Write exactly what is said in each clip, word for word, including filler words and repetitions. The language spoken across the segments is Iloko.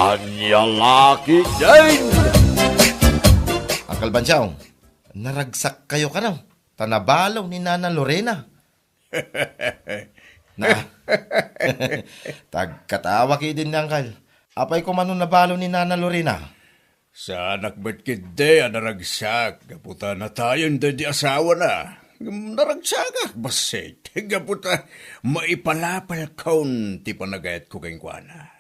Ania la ketdin? Uncle Bansiaw, naragsak kayo kano, ta nabalo ni Nana Lorena. Na, tagkatawa ketdin ni Uncle. Apay koma no nabalo ni Nana Lorena? Saanak met ketdi a naragsak gapu ta natayen daydi asawana. Ngem naragsakak bassit gapu ta maipalapalkon ti panagayatko kenkuana.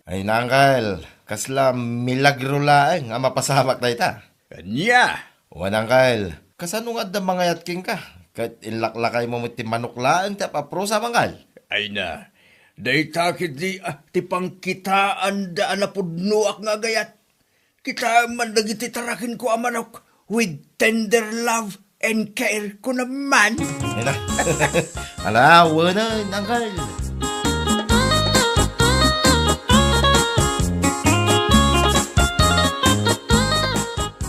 Ay, Uncle, kasla milagro laeng a mapasamak dayta. Ania? Wen, Uncle, kasano nga adda mangayat kenka? Ket inlaklakaymo met ti manok laeng ti ap-aprusam, Uncle. Ay na, dayta ketdi, ah, ti pangkitaanda a napudnoak nga agayat. Kitaem man dagiti tarakenko a manok with tender love and care, kunam man. Ay na. Ala, wenen, Uncle.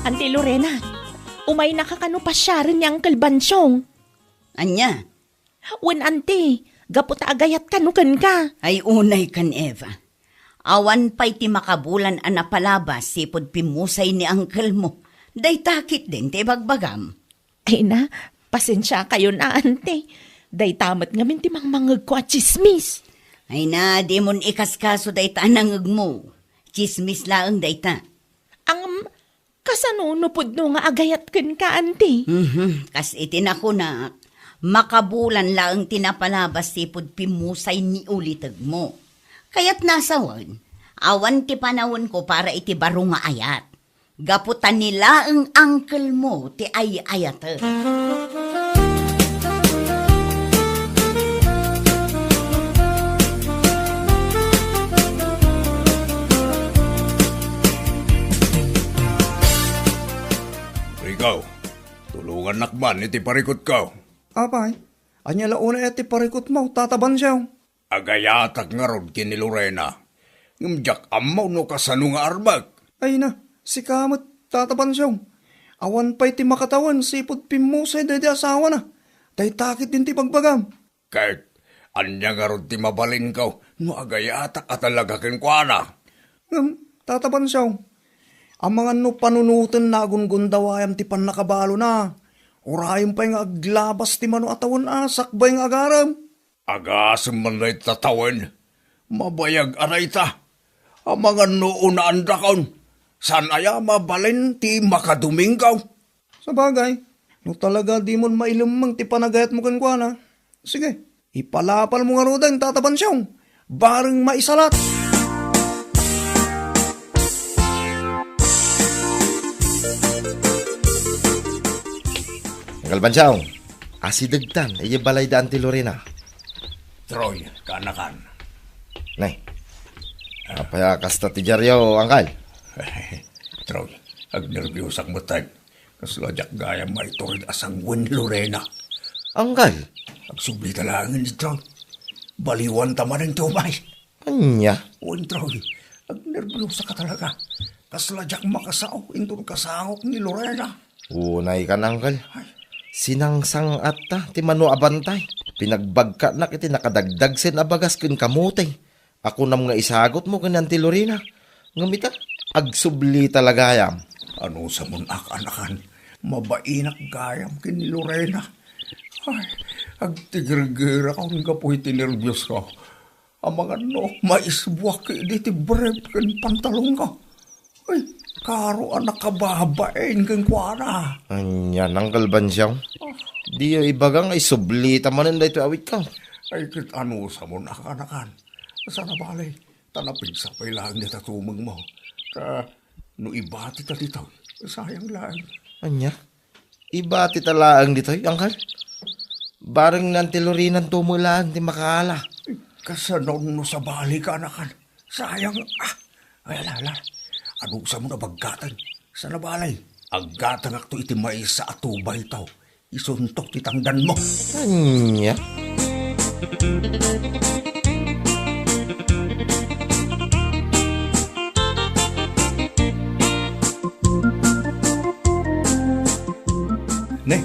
Auntie Lorena, umaynaka kano pasiaren ni Uncle Bansiaw? Ania? Wen, Auntie, gapu ta agayat kano kenka. Ay, unay ken Eva. Awan pay ti makabulan a napalabas sipud pimmusay ni uncle mo. Dayta ketdin ti ibagbagam. Ay na, pasensiakayon a, Auntie. Dayta met ngamin ti mangmangngegko a tsismis. Ay na, dimon ikaskaso dayta a nangngegmo. Tsismis laeng dayta. Ngem, kasano no pudno nga agayat kenka, Auntie? Mhm, kas iti nakunak, makabulan laeng ti napalabas sipud pimmusay ni ulitegmo. Kayatna a sawen, awan ti panawenko para iti baro nga ayat. Gapu ta ni laeng uncle mo ti ay-ayatek. Ikaw, tulongannak man iti parikutko. Apay, ania la unay ti parikutmo, Tata Bansiaw? Agayatak ngarud ken ni Lorena, ngem diak ammo no kasano nga armek. Ay na, sika met, Tata Bansiaw. Awan pay ti makatawen sipud pimmusay daydi asawana. Dayta ketdin ti ibagbagam. Ket ania ngarud ti mabalinko no agayatak a talaga kenkuana? Ngem, Tata Bansiaw, amangan no panunotenna a gundawayam ti pannakabalona. Urayem pay nga aglabas ti mano a tawen a sakbay nga agarem. Agasem man dayta tawen. Mabayag a dayta. Amangan no unaandakon. Saan aya mabalin ti makadomingo? Sabagay, no talaga dimon mailemmeng ti panagayatmo kenkuana, sige, ipalapalmo ngaruden, Tata Bansiaw. Bareng maisalat. Uncle Bansiaw, asidegtan idiay balay da Auntie Lorena. Troy, kaanakan. Nay, apay a kasta ti diaryo, Uncle? Troy, agnerbiusak met. Kasla diak gayam maitured a sanguin ni Lorena. Uncle? Agsubli ta laeng ni Troy. Baliwan ta manen ti umay. Ania? Wen, Troy, agnerbiusak talaga. Kasla diak makasao inton kasangok ni Lorena. Unay kan, Uncle. Ay. Sinangsang-atta ti mano a bantay. Pinagbagkatnak iti nakadagdagsen a bagas ken kamote a kunam nga isagutmo ken ni Auntie Lorena. Ngem ita, agsubli ta la gayam. Anusamon a kaanakan, mabainak gayam ken ni Lorena. Ay, agtigergerakon gapu iti nerbios ko. Amangan no maisbuak idi ti brief ken pantalon ko. Ay, karo a nakababain kenkuana. Ania, Uncle Bansiaw? Ah. Diyo ibaga nga isubli ta manen daytoy awitko. Ay, ket anusamon a kaanakan. Saan a bale, ta napigsa pay laeng dayta tumengmo. Ta no ibati ta ditoy, sayang laeng. Ania? Ibati ta laeng ditoy, Uncle? Bareng ni Auntie Lorena-nto met laeng ti makaala. Kasano no sabali, kaanakan? Sayang, ah. Ay, ala, ala. Anusamon a baggaten? Saan a bale, aggatangakto iti maysa a tubayto. Isunto ti tangdanmo. Ania? Ne,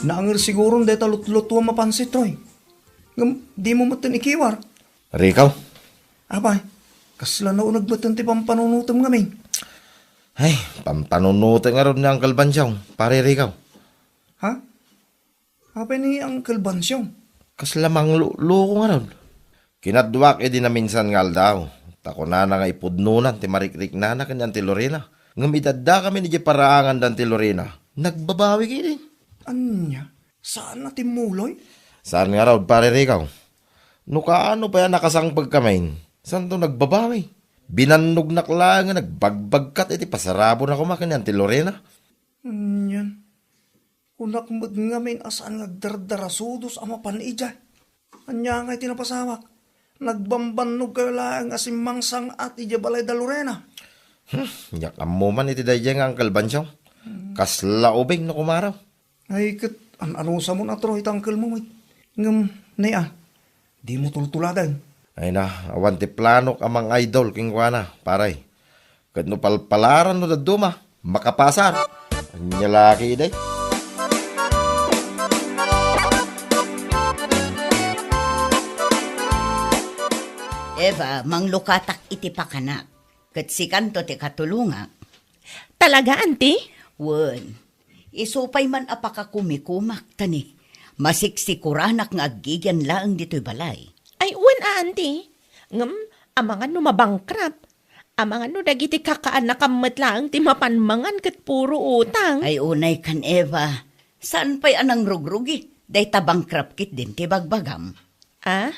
naanger siguron dayta lutlutuam a pansit, Troy. Ngem dimo metten ikiwar. Rico? Apay? Kasla nauneg met ti pampanunotem ngamin. Ay, pampanunotek ngarud ni Uncle Bansyong, Pare Rico. Ha? Apay ni Uncle Bansyong? Kasla mangluloko ngarud. Kinaduak idi naminsan nga aldaw, ta kunana nga ipudnonan ti marikriknana ken ni Auntie Lorena. Ngem idaddakami idiay paraangan da Auntie Lorena, nagbabawi ketdi. Ania? Saan a timmuloy? Saan ngarud, Pare Rico. No kaano pay a nakasangpet kami, santo nagbabawi. Binannognak laeng nga nagbagbagkat iti pasarabona koma ken ni Auntie Lorena. Anian? Kunak met ngamin a saan nga agdardarasudos a mapan idiay. Ania ngay ti napasamak? Nagbambannogkayo laeng a simmangsang-at idiay balay da Lorena. Hmm, diak ammo man iti daydiay nga Uncle Bansyong. Kasla ubing no kumaro. Ay, ket an-anusamon a Troy ti uncle mo, met. Ngem, nay a, dimo tultuladen. Ay na, awan ti planok a mang-idol kenkuana, pare. Ket no palpalaran no dadduma, makapasar. Ania la ketdi? Eva, manglukatak iti pakanak. Ket sikanto ti katulongak. Talaga, Auntie? Wen. Isu pay man a pakakumikumak, ta ni, masiksikoranak nga aggigian laeng ditoy balay. Ay, wen a, Auntie. Ngem, amangan no mabankrupt. Amangan no dagiti kakaannakam met laeng ti mapan mangan ket puro utang. Ay, unay kan Eva. Saan pay a nangrugrugi? Dayta bankrupt ketdin ti bagbagam. Ah?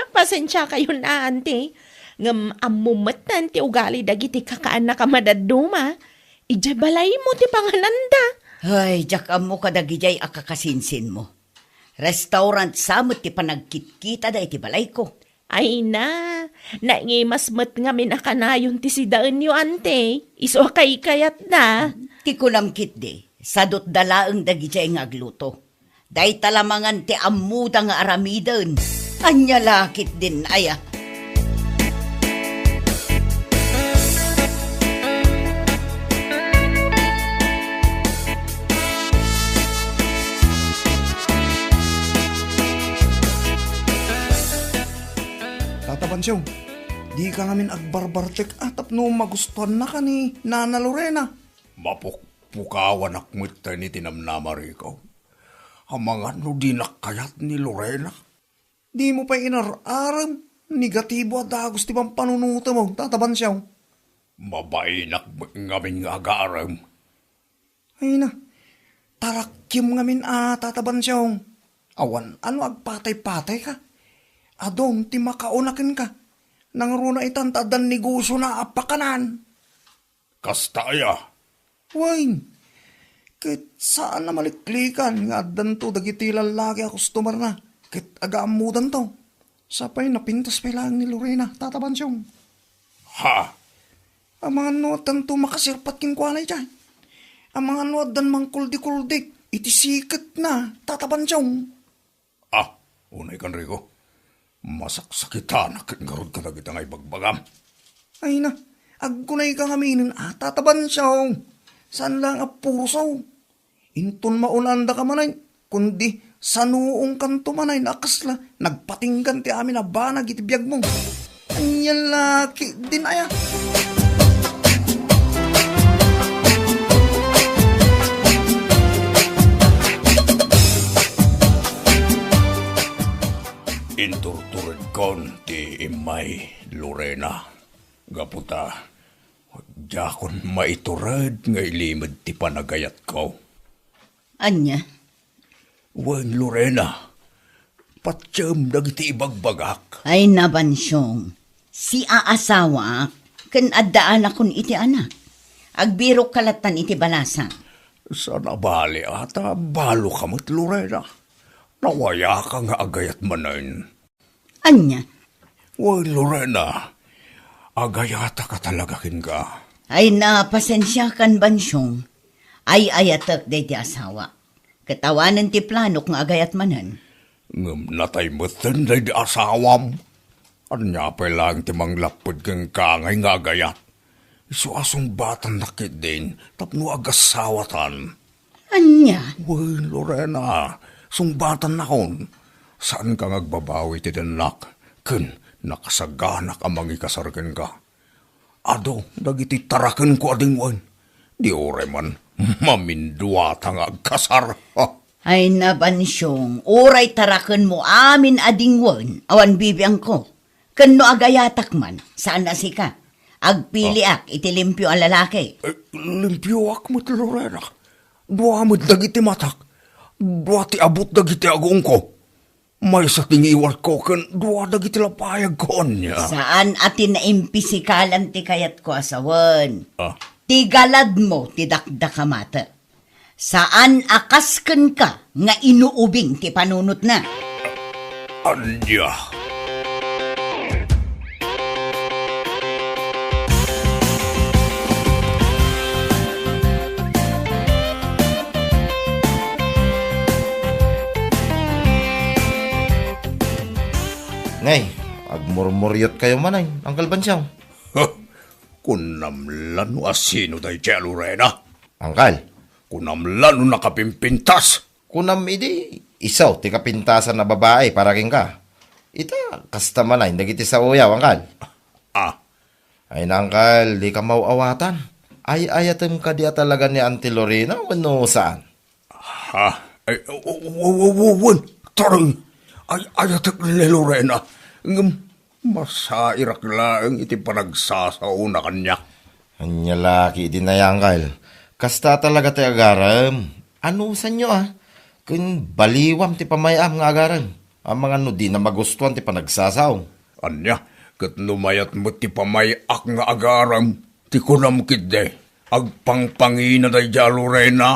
Pasensiakayon a, Auntie. Ngem ammo metten ti ugali dagiti kakaannakam a dadduma. Idiay balaymo ti pangananda. Ay, diak ammo kadagidiay a kakasinsinmo. Restaurant sa met ti panagkitkitada iti balayko. Ay na, naingimas met ngamin a kanayon ti sidaenyo, Auntie. Isu a kaykayatda. Ti kunam ketdi, sadutda laeng dagidiay nga agluto. Dayta la mangan ti ammoda nga aramiden. Ania la ketdin aya? Tata Bansyong, dika ngamin agbarbartek a tapno magustuannaka ni Nana Lorena. Mapukpukawanak metten iti namnama, Rico. Amangan no dinak kayat ni Lorena. Dimo pay inar-arem, negatibo a dagus ti pampanunotem, Tata Bansyong. Mabainak met ngamin nga agarem. Ay na, tarakiem ngamin a, Tata Bansyong. Awan a no agpatay-patayka. Adun ti makauna kenka. Nangruna itan ta addan negosiona a pakanan. Kasta aya? Wen, ket saan a maliklikan nga addanto dagiti lallaki a customerna ket agaammodanto. Sapay napintas pay laeng ni Lorena, Tata Bansyong. Ha? Amangan no addanto makasirpat kenkuana idiay. Amangan no addan mangkuldikuldi iti siketna, Tata Bansyong. Ah, unay kan Rico. Masaksakitanak ket ngarud kadagita nga ibagbagam. Ay na, agkunayka ngaminen a, Tata Bansyong. Saan laeng a puro sao. Inton maunandaka manen, kundi sanuongkanto manen a kasla nagpatinggan ti amin a banag iti biagmo. Ania la ketdin aya? Inturturedkon ti immay, Lorena. Gapu ta, diakon maitured nga ilimed ti panagayatko. Ania? Wen, Lorena, patiem dagiti ibagbagak. Ay, nabansiong, siaasawaak, ken adda anakon iti anak. Agbirokka lattan iti balasang. Saan a bali a ta baloka met, Lorena. Nawayaka nga agayat manen. Ania? Wen, Lorena, agayatak a talaga kenka. Ay, na, pasensiakan, Bansiong. Ay-ayatek daydi asawa. Ket awanen ti planok nga agayat manen. Ngem natay metten daydi asawam. Ania pay laeng ti manglapped kenka ngay nga agayat? Isu a sungbatannak ketdin tapno agasawatan. Ania? Wen, Lorena, sungbatannakon. Saanka nga agbabawi ti dennak, ken Nakasaganak a mangikasar kenka. Adu dagiti tarakenko a dingwen. Di uray man maminduata nga agkasar. Ay, nabansiong, uray tarakenmo amin a dingwen, awan bibiangko. Ken no agayatak man, saan a sika. Agpiliak iti limpio a lalaki. Eh, limpioak met, Lorena. Dua met dagiti matak. Dua ti abut dagiti agongko. Maysa ti ngiwatko ken dua dagiti lapayagko ania. Saan a ti naimpisikalan ti kayatko a sawen. Ah. Ti galadmo ti dakdakamatek. Saan a kas kenka nga inuubing ti panunotna. Ania? Ngay, agmurmuriotkayo manen, Uncle Bansiaw. Kunam la no asino daydiay a Lorena? Uncle. Kunam la no nakapimpintas? Kunam idi isu ti kapintasan a babai para kenka. Ita, kasta manen dagiti saoyo, Uncle. Ah. Ay na, Uncle, dika maw-awatan. Ay-ayatem kadi a talaga ni Auntie Lorena wenno saan? Ha? Ay, w-, w-, w-, w-, wen, taray. Ay-ayatek ni Lorena. Ngem, masairak laeng iti panagsasaona kaniak. Ania la ketdi, Uncle. Kasta talaga ti agarem. Anusanyo, a? Ken baliwam ti pamay-am nga agarem. Amangan no dina magustuan ti panagsasao. Ania, ket no mayat met ti pamay-ak nga agarem, ti kunam ketdi, agpangpangina daydiay a Lorena.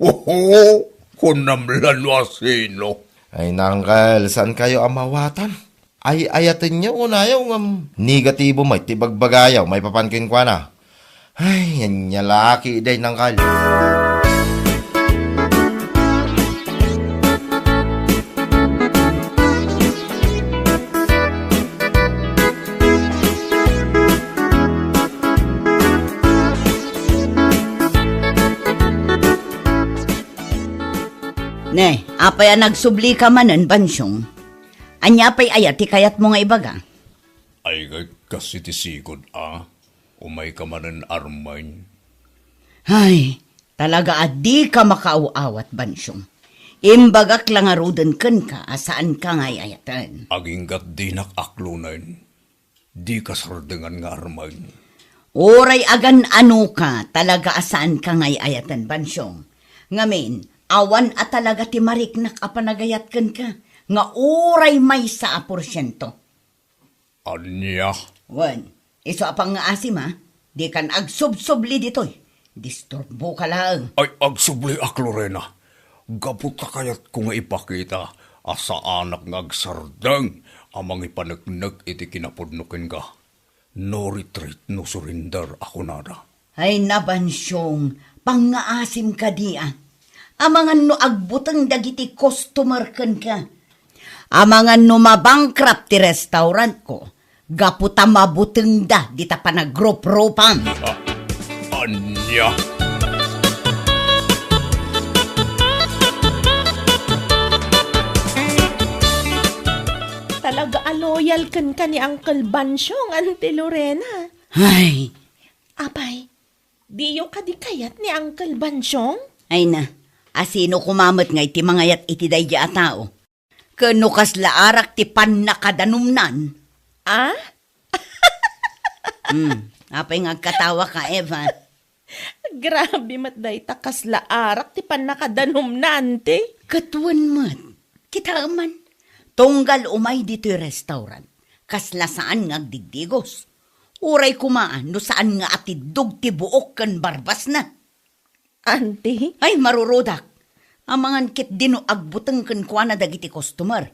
Oho, kunam la no asino. Ay na, Uncle, saankayo a maawatan. Ay-ayatenyo unayo ngem negatibo met ti ibagbagayo maipapan kenkuana. Ay, ania la ketdi, Uncle. Ne, apay a nagsublika manen, Bansiong? Ania pay aya ti kayatmo nga ibaga? Ay, kas iti sigud a, umayka manen, Armin. Ay, talaga a dika makaaw-awat, Bansiong. Imbagak la ngaruden kenka a saanka nga ay-ayaten. Agingga't dinak aklonen. Dika sardengan nga Armin. Uray agan-anoka, talaga a saanka nga ay-ayaten, Bansiong. Ngamin, awan a talaga ti mariknak a panagayat kenka, nga uray maysa a porsiento. Ania? Wen, isu a pangngaasim, a? Dikan agsubsubli ditoy. Disturboka laeng. Ay, agsubliak, Lorena. Gapu ta kayatko nga ipakita a saanak nga agsardeng a mangipaneknek iti kinapudno kenka. No retreat, no surrender a kunada. Ay, nabansiong, pangngaasim kadi, a. Amangan no agbuteng dagiti customer kenka. Amangan no mabankrupt ti restaurantko, gapu ta mabutengda dita panagruprupam. Ah, ania? Talaga a loyal kenka ni Uncle Bansiong, Auntie Lorena. Ay. Apay, diyo kadi kayat ni Uncle Bansiong? Ay na, asino koma met ngay ti mangayat iti daydi a tao? Ken no kasla arak ti pannakadanumnan? Ah? Hmm, apay nga agkatawaka, Eva? Grabe met dayta, kasla arak ti pannakadanumna, Auntie? Ket wen met. Kitaem man. Tunggal umay ditoy restaurant, kasla saan nga agdigdigos. Uray koma no saan nga atiddog ti buok ken barbasna. Auntie? Ay, marurudak. Amangan ketdi no agbuteng kenkuana dagiti customer.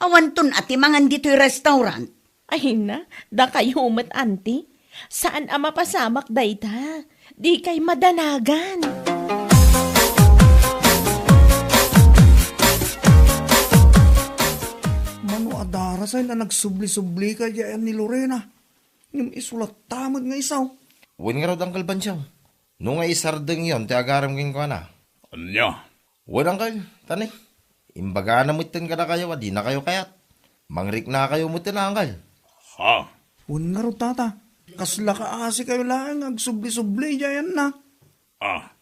Awanton a ti mangan ditoy restaurant. Ay na, dakayo met, Auntie. Saan a mapasamak dayta. Dikay madanagan. Mano a darasay a nagsubli-sublika diay ni Lorena. Ngem isu latta met nga isu. Wen ngarud, Uncle Bansiaw. No nga isardengyon ti agarem kenkuana. Ania? Wen, Uncle, tani. Imbagana metten kadakayo a dinakayo kayat. Mangriknakayo metten, Uncle. Ah. Wen ngarud, tata, kasla kaasikayo laeng nga agsubli-subli idiay ayanna. Ah,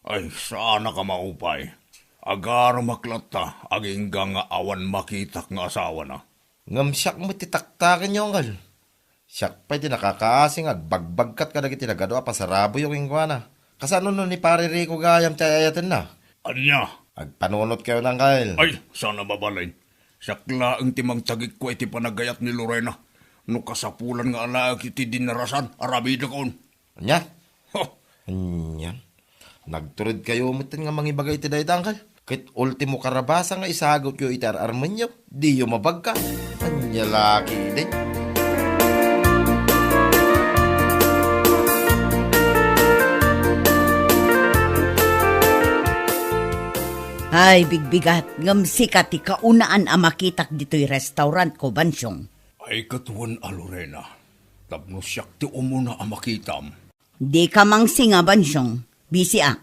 ay, saanak a maupay. Agarumak latta, agingga nga awan makitak nga asawana. Ngem siak met ti taktakenyo, anggal. Siak pay ti nakakaasi nga agbagbagkat kadagiti nagadu a pasaraboyo kenkuana. Kasano no ni Pare Rico gayam ti ay-ayatenna? Ania? Agpanunotkayo, anggal. Ay, saan a mabalin. Siak laeng ti mangtagikko iti panagayat ni Lorena. No kasapulan nga alaek iti dinarasan, aramidekon. Ania? Ho! Ania? Nagturedkayo metten nga mangibaga iti dayta, anggal? Ket ultimo karabasa nga isagutyo iti ar-armenyo, diyo mabagka. Ania la ketdi? Ay, bigbigat, ngem sika ti kaunaan a makitak ditoy restaurant ko, Bansyong. Ay, ket wen a, Lorena, tapno siak ti umuna a makitam. Dika mangsinga, Bansyong. Bisiak.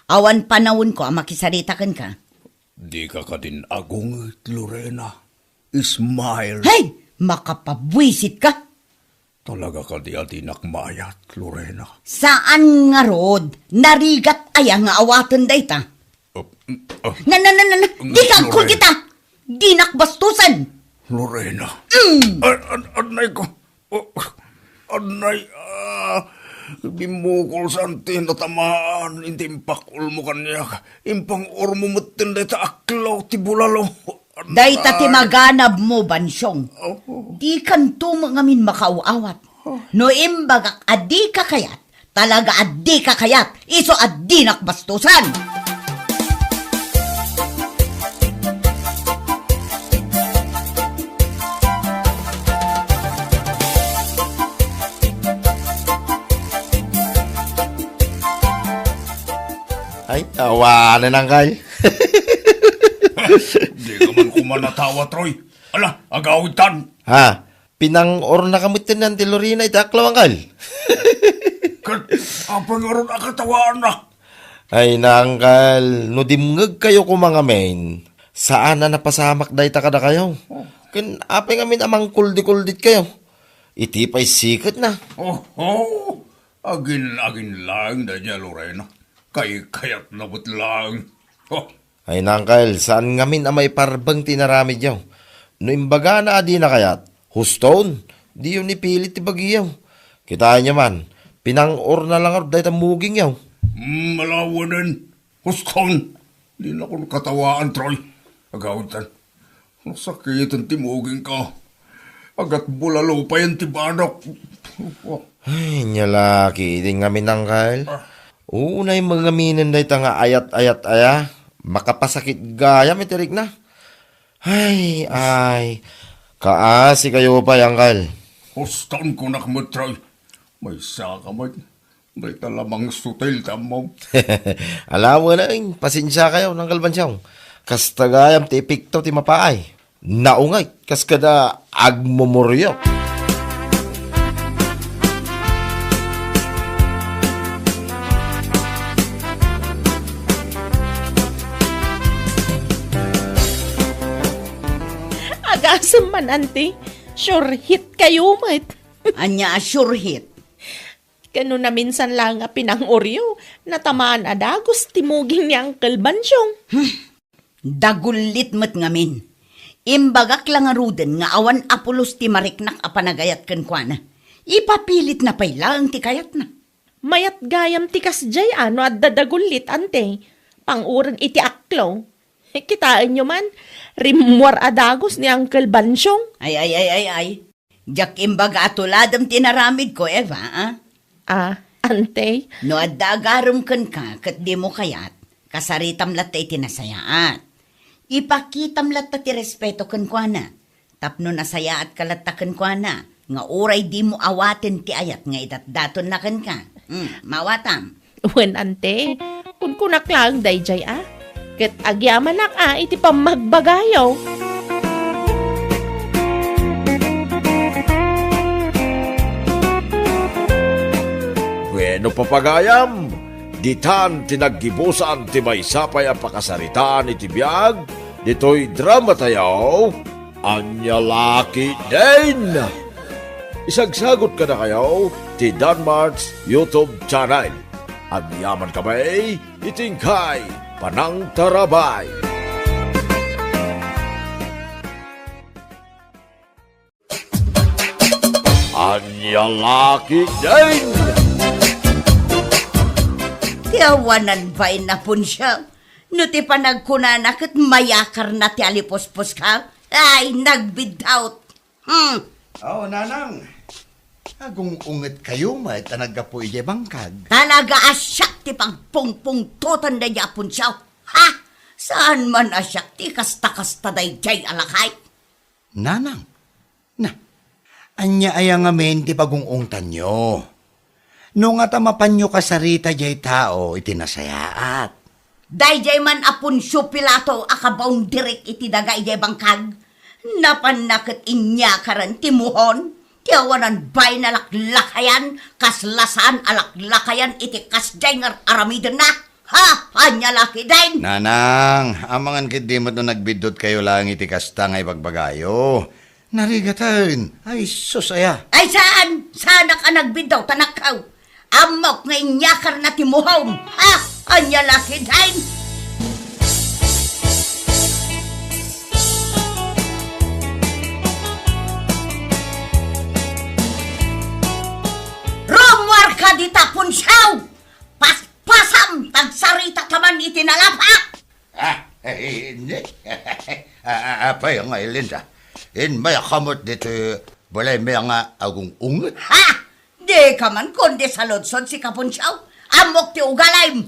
Awan panawenko a makisarita kenka. Dika kadin agunget, Lorena. Smile. Hey! Makapabuisit ka! Talaga kadi a dinak maayat, Lorena? Saan ngarud, narigat aya nga awaten dayta? Uh, uh, Na, na, na, na, na, di ka agkul Lorena. Kita! Dinak bastusen! Lorena. Mm. An, an, anay ko. Oh, anay, ah, bimmukol sa anti natamaan, inti impakulmo kaniak. Impang-urmo metten dayta aklaw ti bulalo. Dayta ti maganabmo, Bansyong. Oh. Di kanto met ngamin makaaw-awat. Oh. No imbagak a di ka kayat, talaga a di ka kayat, isu a dinak bastusan. Ay, awanen, anggal. Di ka man koma natawa, Troy. Ala, agawidtan. Ha? Pinang-ornaka metten ni Auntie Lorena iti aklaw, anggal? Ket apay ngarud a katawaannak? Ay, anggal, no dimngegkayo koma ngamin, saan a napasamak dayta kadakayo. Oh. Ken apay ngamin a mangkuldikulditkayo? Iti pay siketna. Oho! Agin-agin laeng daydiay a Lorena. Kaykayatna met laeng. Oh. Ay, anggal, saan ngamin a maiparbeng ti inaramidyo. No imbagana a dina kayat, huston, diyo ni pilit ti bagiyo. Kitaenyo man, pinang-orna la ngarud dayta mugingyo. Hmm, ala wen. Huston, dinakon katawaan, Troy. Agawidtan. Nasakiten ti mugingko. Agatbulalo payen ti banok. Ay, nia la ketdi ngamin, anggal. Ah. Unay mangaminen dayta nga ayat-ayat aya. Makapasakit gayam iti rikna. Ay, ay. Kaasikayo pay, anggal. Huston, kunak met, Troy. Maysa ka met. Dayta la mangsutil ti ammom. Ala wen, pasensiakayo, Anggal Bansyong. Kasta gayam ti epekto ti mapaay. Naunget, kas kada agmumuryo. Agasem man, Auntie. Sure hit kayo met. Ania a sure hit? Ken no naminsan laeng a pinang-uryo, natamaan a dagus ti muging ni Uncle Bansyong. Hmm. Dagullit met ngamin. Imbagak la ngaruden nga awan a pulos ti mariknak a panagayat kenkuana. Ipapilitna pay laeng ti kayatna. Mayat gayam ti kasdiay a no adda dagullit, Auntie. Panguren iti aklaw. Kitaenyo man, rimmuar a dagus ni Uncle Bansyong. Ay, ay, ay, ay, ay. Diak imbaga a tuladem ti inaramidko, Eva, a? Ah, Auntie? No adda agarem kenka ket dimo kayat, kasaritam latta iti nasayaat. Ipakitam latta ti respeto kenkuana. Tapno nasayaatka latta kenkuana, nga uray dimo awaten ti ayat nga idatdatonna kenka. Hmm, maawatam. Wen, Auntie, kunkunak laeng daydiay a. Ket agyamanak a iti pammagbagayo. Bueno, papagayam, ditan ti naggibusan ti maysa pay a pakasaritaan iti biag ditoy dramatayo, Ania La Ketdin. Isagsagot kadakayo ti Danmart's YouTube channel. Agyaman kami iti inkay panangtarabay. Ania la ketdin? Ti awanan bain, Aponcio. No ti panagkunana ket mayakarna ti alipuspuska, ay, nagbiddaw. Hmm. Oh, Nanang. Agung-ungetkayo met a naggapu idiay bangkag. Talaga a siak ti pagpungpungtotan daydi Aponcio. Ha? Saan man a siak ti kasta-kasta daydiay a lakay? Nanang, na, ania aya ngamin ti pagung-ungtanyo? No ngata mapanyo kasarita diay tao iti nasayaat. Daydiay man Aponcio Pilato a kabounderik iti daga idiay bangkag, napanna ket inyakaren ti muhon, ti awanan bain a laklakayan, kasla saan a laklakayan iti kasdiay nga ar-aramidenna. Ha? Ania la ketdin? Nanang, amangan ketdi met no nagbiddutkayo laeng iti kasta nga ibagbagayo. Narigaten. Ay, sus, aya. Ay, saan? Saanak a nagbiddaw, tanakkaw. Ammok nga inyakarna ti muhon. Ha? Ania la ketdin? Rummuarka dita, Aponcio! Paspasam, ta agsaritata man iti nalapa! Ah, eh, ne? Ah, ah, apay nga, Linda? Inmayaka met ditoy balaymi nga agung-unget? Ha? Dika man kundi saludsod, sika, Aponcio. Ammok ti ugalim.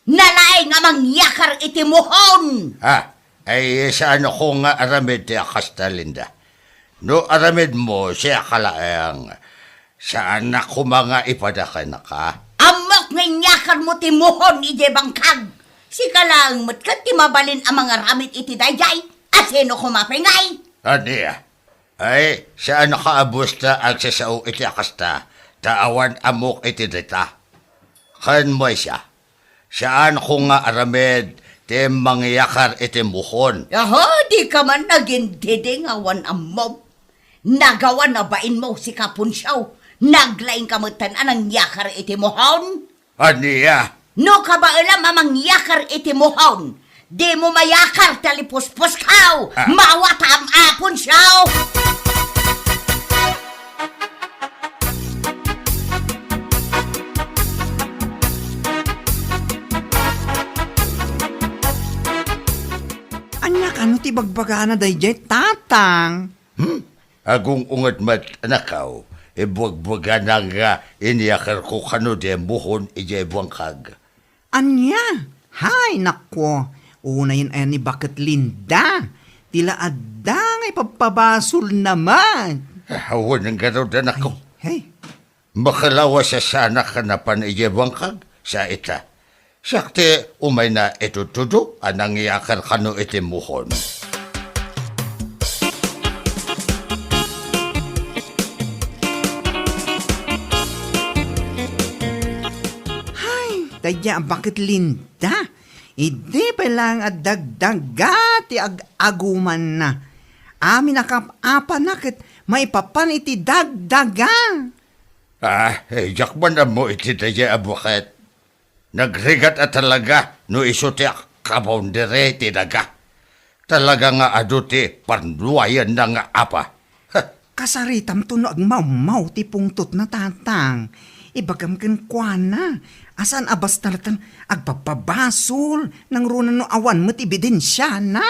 Nalaing a mangyakar iti muhon. Ah, ay, saanko nga aramid ti a kasta, Linda. No aramidmo, siak laeng. Saanak koma nga ipada kenka. Ammok nga inyakarmo ti muhon idiay bangkag. Sika laeng met ket ti mabalin a mangaramid iti daydiay. A sino koma pay ngay? Ania? Ay, saanka a busta agsasao iti a kasta, ta awan ammok iti dayta. Ken maysa, saanko nga aramid ti mangyakar iti muhon. Aha, dika man nagintindi nga awan ammom. Nagawan a bainmo, sika, Aponcio. Naglaingka metten a nangyakar iti muhon. Ania? No kabaelam a mangyakar iti muhon, dimo mayakar ti alipuspuskaw. Ah. Mawatam, Aponcio! Ania kano ti bagbagana daydiay, Tatang? Hmm? Agung-unget met, anakko, ibuagbagana nga inyakarko kano diay muhon idiay bangkag. Ania? Hay, nakko, unayen aya ni Baket Linda. Ti la adda nga ipabpabasolna met. Ah, awan ngarud, anakko. Ay, hay. Makalawas a saanak a napan idiay bangkag, sa ita. Siak ti umayna itudtudo a nangyakar kano iti muhon. Hay, daydiay a Baket Linda. Idi pay laeng a dagdaga ti ag-agumanna. Amin a kap-apana ket maipapan iti dagdaga. Ah, eh, diak man ammo iti daydiay a Baket. Nagrigat a talaga no isu ti kaboundary ti daga. Talaga nga adu ti parnuayanna nga apa. Heh. Kasaritamto no agmawmaw ti pungtotna, Tatang. Ibagam kenkuana a saan a basta latta agpabpabasol, nangruna no awan met ebidensiana.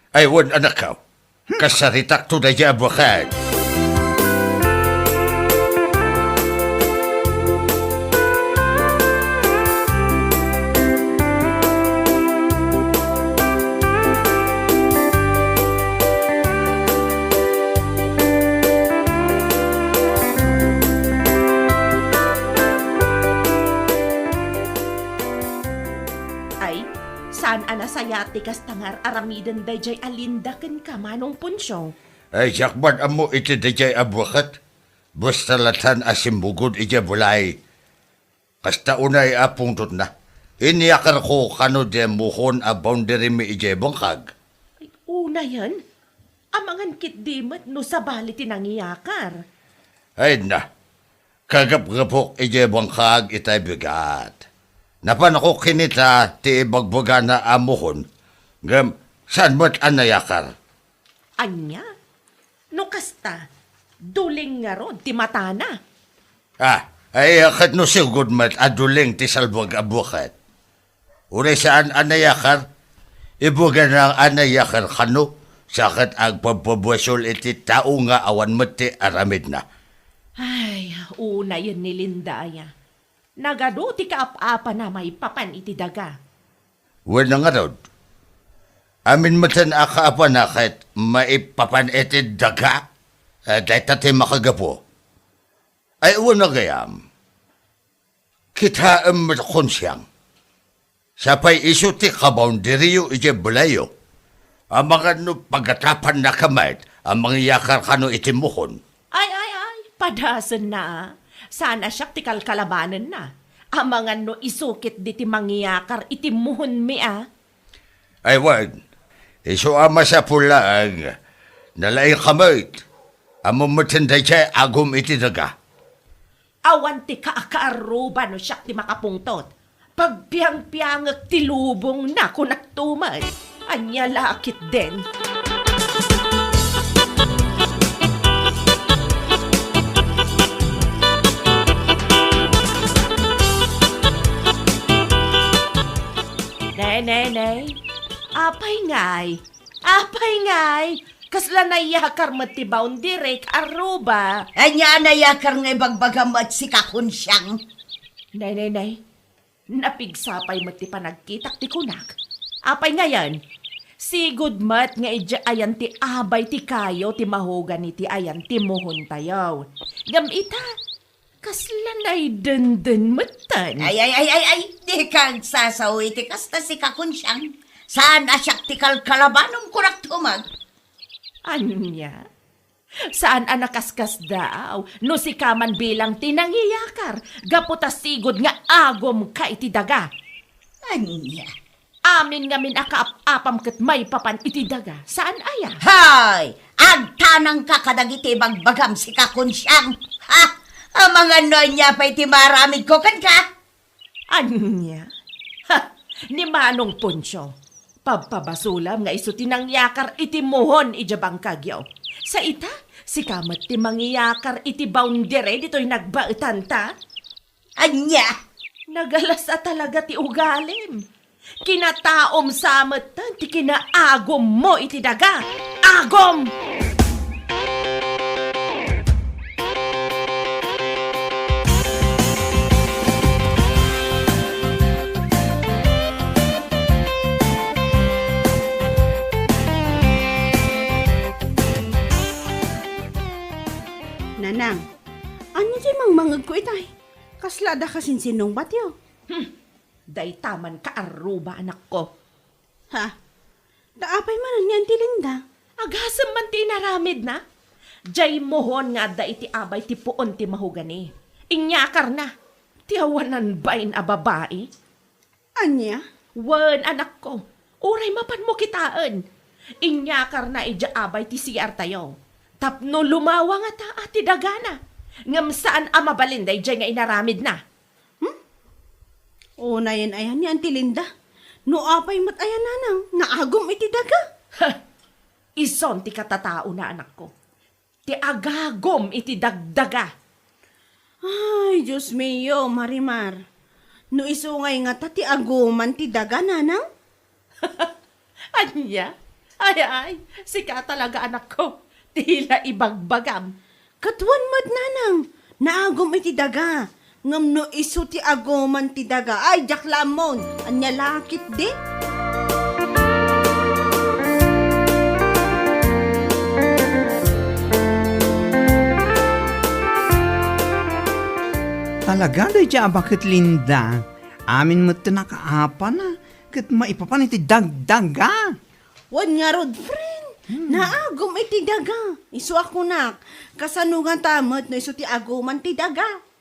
Ay, wen, anakko. Kasaritakto daydiay a Baket. Ay, saan a nasayaat ti kasta nga ar-aramiden daydiay a Linda kenka, Manong Poncio. Ay, diak man ammo iti daydiay a Baket. Basta latta a simmugod idiay balay. Kasta unay a pungtotna. Inyakarko kano diay muhon a boundarymi idiay bangkag. Ay, unayen? Amangan ketdi met no sabali ti nangiyakar. Ay na, kagapgapok idiay bangkag itay bigat. Napanko kinita ti ibagbagana a muhon, ngem saan met a nayakar. Ania? No kasta, duling ngarud ti matana. Ah, ay, ket no sigud met a duling ti salbuag a buket. Uray saan a nayakar, ibagana a nayakar kano, sa ket agpabpabuesol iti tao nga awan met ti aramidna. Ay, unayen ni Linda aya. Nagadu ti kaap-apana maipapan iti daga. Wen ngarud, amin metten a kaapana ket maipapan iti daga, eh, dayta ti makagapu. Ay, wen gayam, kitaem met kunsiang. Sapay isu ti kaboundaryyo idiay balayyo. Amangan no pagatapannaka met a mangiyakar kano iti muhon. Ay, ay, ay, padasenna a. Saan a siak ti kalkalabanenna. Amangan no isu ketdi ti mangiyakar iti muhonmi a. Ay wen, isu a masapul laeng, nalaingka met. Ammom metten daydiay agum iti daga. Awan ti kaakaarruba no siak ti makapungtot. Pagpiangpiangek ti lubongna, kunakto met. Ania la ketdin? Ne, ne, ne. Apay ngay? Apay ngay? Kasla nayakar met ti boundary, kaarruba. Ania a nayakar nga ibagbagam met, sika kunsiang? Nay, nay, nay. Napigsa pay met ti panagkitak ti kunak. Apay ngayen? Sigud met nga idiay ayan ti abay ti kayo ti mahogani ti ayan ti muhontayo. Ngem ita, kasla naydenden metten. Ay, ay, ay, ay, ay, dika agsasao iti kasta, sika kunsiang. Saan a siak ti kalkalabanom, kunak tumag. Ania? Saan a nakaskasdaaw no sika man bilang ti nangiyakar, gapu ta sigud nga agumka iti daga. Ania? Amin ngamin a kaap-apam ket maipapan iti daga, saan aya? Hay! Agtanangka kadagiti ibagbagam, sika kunsiang. Ha? Amangan no ania pay ti maaramidko kenka? Ania? Ha! Ni Manong Poncio, pabpabasolam nga isu ti nangyakar iti muhon idiay bangkagyo. Sa ita, sika met ti mangiyakar iti boundary ditoy nagbaetanta? Ania? Nagalas a talaga ti ugalim. Kinataom sa metten ti kinaagummo iti daga. Agum! Nanang, ania ti mangmangegko itay? Kasla adda kasinsinungbatyo? Hmm. Dayta man kaarruba, anakko. Ha? Ta apay manen ni Auntie Linda? Agasem man ti inaramidna. Diay muhon nga adda iti abay ti puon ti mahogani. Inyakarna. Ti awanan bain a babai. Ania? Wen, anakko. Uray mapanmo kitaen. Inyakarna idiay abay ti C R tayo. Tapno lumawa ngata ti dagana. Ngem saan a mabalin daydiay nga inaramidna. Hmm? Unayen aya ni Auntie Linda? No apay met aya, nanang, naagum iti daga? Ha! Ison ti katataona, anakko. Ti agagum iti dagdaga. Ay, Dios mio, Marimar. No isu ngay ngata ti aguman ti daga, nanang? Ania? Ay, ay, sika talaga, anakko. Ti la ibagbagam. Ket wen met, nanang, naagum iti daga. Ngem no isu ti aguman ti daga, ay, diak la ammon. Ania la ketdi? Talaga, daydiay a baket, Linda. Amin met ti nakaapana ket maipapan iti dagdaga. Wen ngarud, friend, hmm, naagum iti daga. Isu a kunak, kasano ngata met no isu ti aguman ti daga?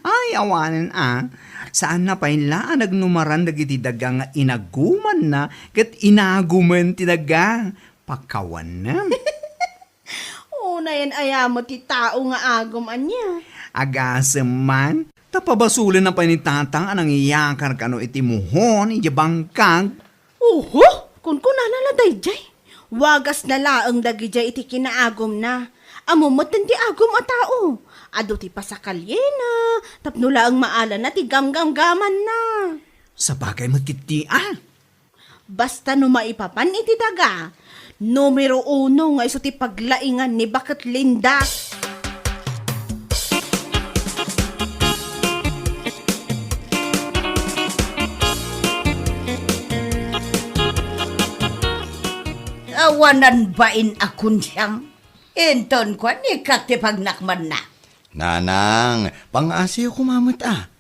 Ay, awanen a. Saanna pay la a nagnumaran dagiti daga nga inagumanna ket inagumen ti daga. Pakawanem. Unayen aya met ti tao nga agum ania? Agasem man, ta pabasolen pay ni Tatang a nangiyakar kano iti muhon idiay bangkag. Oho, kunkunana la daydiay. Wagasna laeng dagidiay iti kinaagumna. Ammo metten ti agum a tao. Adu ti pasakalyena, tapno laeng maalanna ti gamgamgamanna. Sabagay met ketdi a. Basta no maipapan iti daga, numero uno nga isu ti paglaingan ni Baket Linda. Awanan bain a kunsiang. Inton kuan, ikkat ti pagnakmanna. Nanang, pangaasiyo koma met a.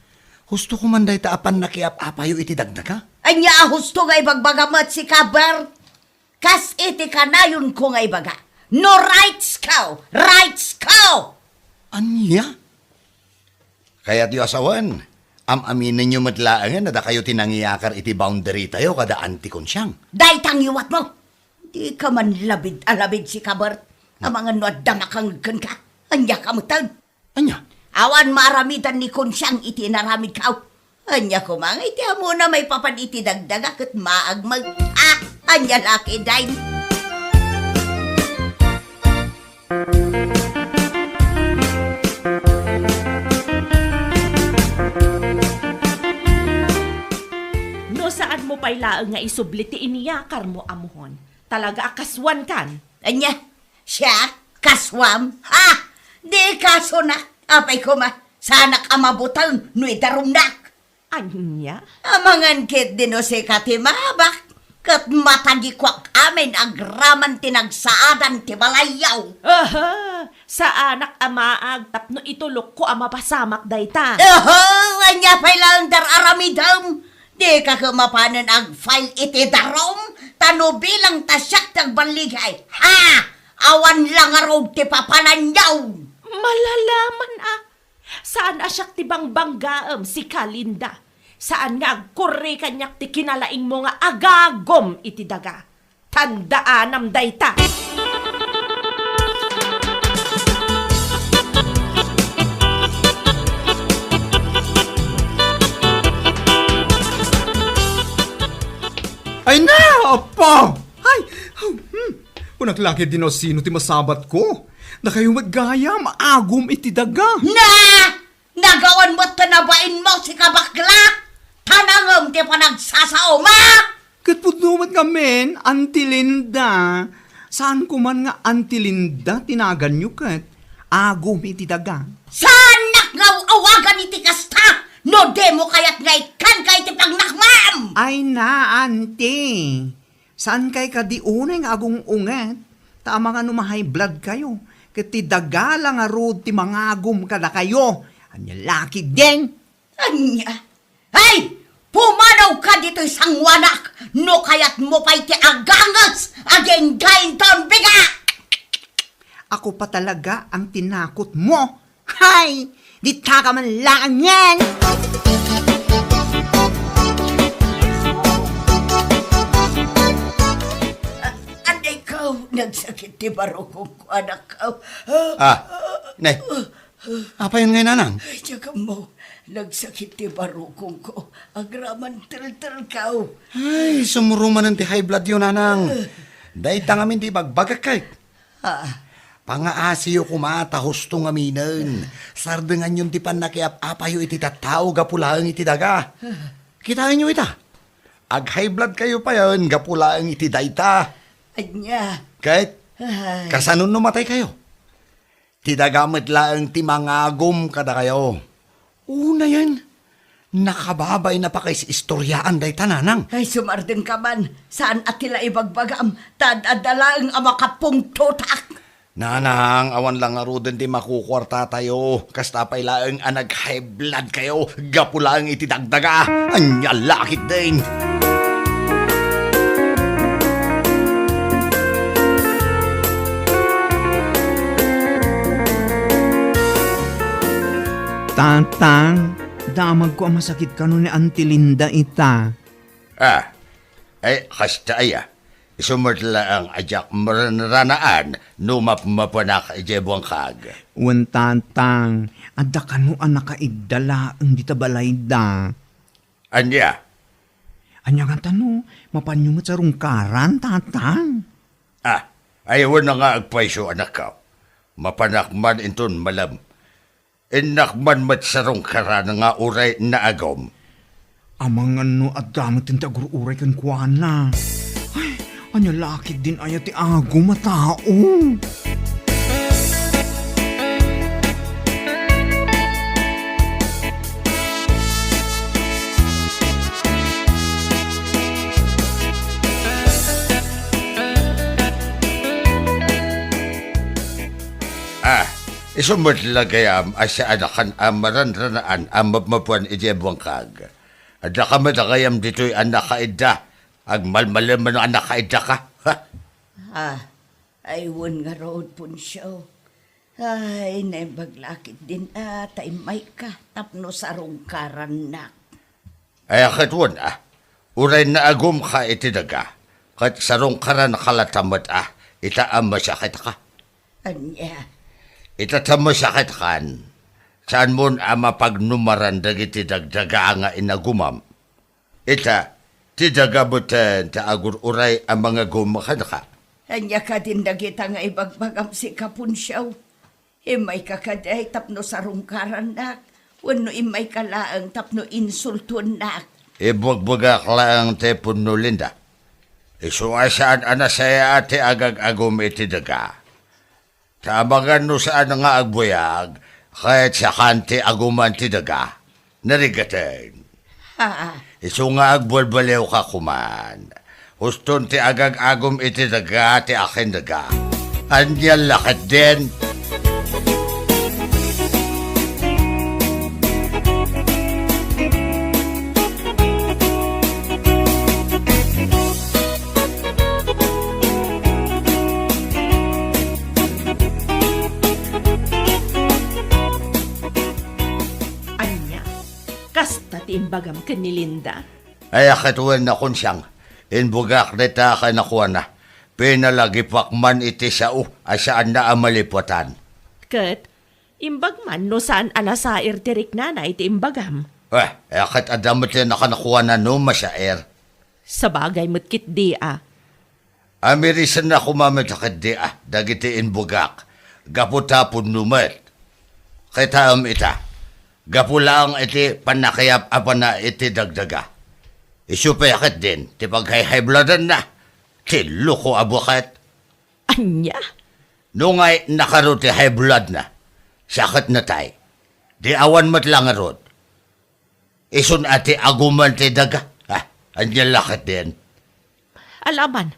Husto ko man dayta a pannakiap-apayo iti dagdaga. Ania a husto nga ibagbaga met sika, Bert? Kas iti kanayonko nga ibaga, no rights ko, rights ko! Ania? Kayatyo a sawen, am-aminenyo met laengen a dakayo ti nangiyakar iti boundary tayo kada Auntie Kunsiang. Dayta ngiwatmo! Dika man labid a labid sika, Bert. Amangan no adda makangeg kenka. Ania ka metten? Ania? Awan maaramidan ni Kunsiang iti inaramidko. Ania koma nga iti ammona maipapan iti dagdaga ket maagmeg. Ah, ania la ketdin? No saanmo pay laeng nga isubli ti iniyakarmo a muhon, talaga a kasuankan. Ania? Siak? Kasuam? Ha! Di kasunak. Apay koma, saanak a mabuteng no idarumnak. Ania? Amangan ketdi no sika ti maabak, ket matagikuak amin agraman ti nagsaadan ti balayyo. Aha! Saanak a maag tapno itulokko a mapasamak dayta. Aha! Ania pay laeng ti ar-aramidem? Dika koma mapanen ag-file iti darum, ta no bilang ta siak ti agballigay. Ha! Awan la ngarud ti papananyo! Malalaman a, saan a siak ti bangbanggaem, sika, Linda. Saan nga agkurri kaniak ti kinalaingmo nga agagum iti daga. Tandaanam dayta. Ay na, Apo! Ay! Hmm. Kunak la ketdi no sino ti masabatko. Dakayo met gayam, agum iti daga. Na! Nagawan met ta nabainmo, sika bakla! Tanangem ti panagsasaom, a! Ket pudno met ngamin, Auntie Linda. Saanko man nga Auntie Linda ti naganyo ket agum iti daga. Saannak nga aw-awagan iti kasta no dimo kayat nga ikkanka iti pagnakmam! Ay na, Auntie. Saankay kadi unay nga agung-unget, ta amangan no ma-high blood kayo, ket ti daga la ngarud ti mangagum kadakayo. Ania la ketdin? Ania? Ay! Pumanawka ditoy sanguanak no kayatmo pay ti aganges agingga inton biga! Ako pa talaga ang tinakot mo. Hay! Ditaka man laeng yan! A-, anay ko, nagsakit ti barukongko, anak ko. Ah, nay. Apay ngay, nanang? Ay, tiyagammo, nagsakit ti barukongko. Agraman teltelko. Ay, sumurumanen ti high blood yo, nanang. Dayta ngamin ti ibagbagak ket. Ah. Pangaasiyo koma ta husto ngaminen. Sardenganyon ti pannakiap-apayo iti tattao gapu laeng iti daga. Kitaenyo ita. Ag-high blood kayo payen gapu laeng iti dayta. Ania? Ket, ay, kasano no matay kayo? Ti daga met laeng ti mangagum kadakayo. Unayen, nakababain a pakaisistoriaan dayta, nanang. Ay, sumardengka man. Saan a ti la ibagbagam, ta ad-adda laeng a makapungtotak. Nanang, awan la ngaruden ti makukuartatayo. Kasta pay laeng a nag-high blood kayo gapu laeng iti dagdaga. Ania la ketdin? Tatang, damagko a masakit kano ni Auntie Linda ita. Ah, ay, kasta aya. Isu met laeng a diak maranranaan no mapmapanak idiay buangkag. Wen, Tatang, adda kano a nakaidda laeng dita balayda. Ania? Ania ngata no mapanyo met sarungkaran, Tatang? Ah, ay, wen nga agpayso, anakko. Mapanak man inton malem. Innak man met sarungkaran nga uray naagum. Amangan no adda met ti agur-uray kenkuana. Ay, ania la ketdin aya ti agum a tao? Ah, isu met la gayam a saan a kan a maranranaan a mapmapan idiay buangkag. Adda ka met gayam ditoy a nakaidda, agmalmalemen a nakaidda ka. Ha? Ah, ay wen ngarud, Poncio. Ay, naimbag la ketdin a ta immayka tapno sarungkarannak. Ay, ket wen, ah, uray naagumka iti daga, ket sarungkaranka latta met, ah, ita a masakitka. Ania? Ita ta masakitkan, saanmon a mapagnumaran dagiti dagdaga nga inagumam. Ita, ti daga met ti agur-uray a mangagum kenka. Ania kadin dagita nga ibagbagam sika, Poncio? Immayka kadi tapno sarungkarannak, wenno immayka laeng tapno insultuennak? Ibugbugak laeng ti punno, Linda. Isu a saan a nasayaat ti agag-agum iti daga. Ta amangan no saan nga agbuyag, ket sakan ti aguman ti daga. Narigaten. Ha? Isu nga agbalbaliwka koman. Huston ti agag-agum iti daga ti akin daga. Ania la ketdin? Ania? Kasta ti imbagam ken ni Linda? Ay, a ket wen, Nakunsiang, imbugak dayta kenkuana. Pinalagipak man iti sao a saanna a malipatan. Ket imbag man no saan a nasair ti riknana iti imbagam. Eh, ay, a ket adda met ti nakankuana no masair. Sabagay met ketdi a. Amirisenna koma met ketdi a dagiti imbugak, gapu ta punno met. Kitaem ita, gapu laeng iti pannakayap-apana iti dagdaga. Isu pay ketdin ti paghayhaybloadanna, ti loko a buket. Ania? No ngay nakaro ti high bloodna, saketna tay. Di awan met la ngarud. Isun a ti aguman ti daga. Ah, ania la ketdin? Alaman,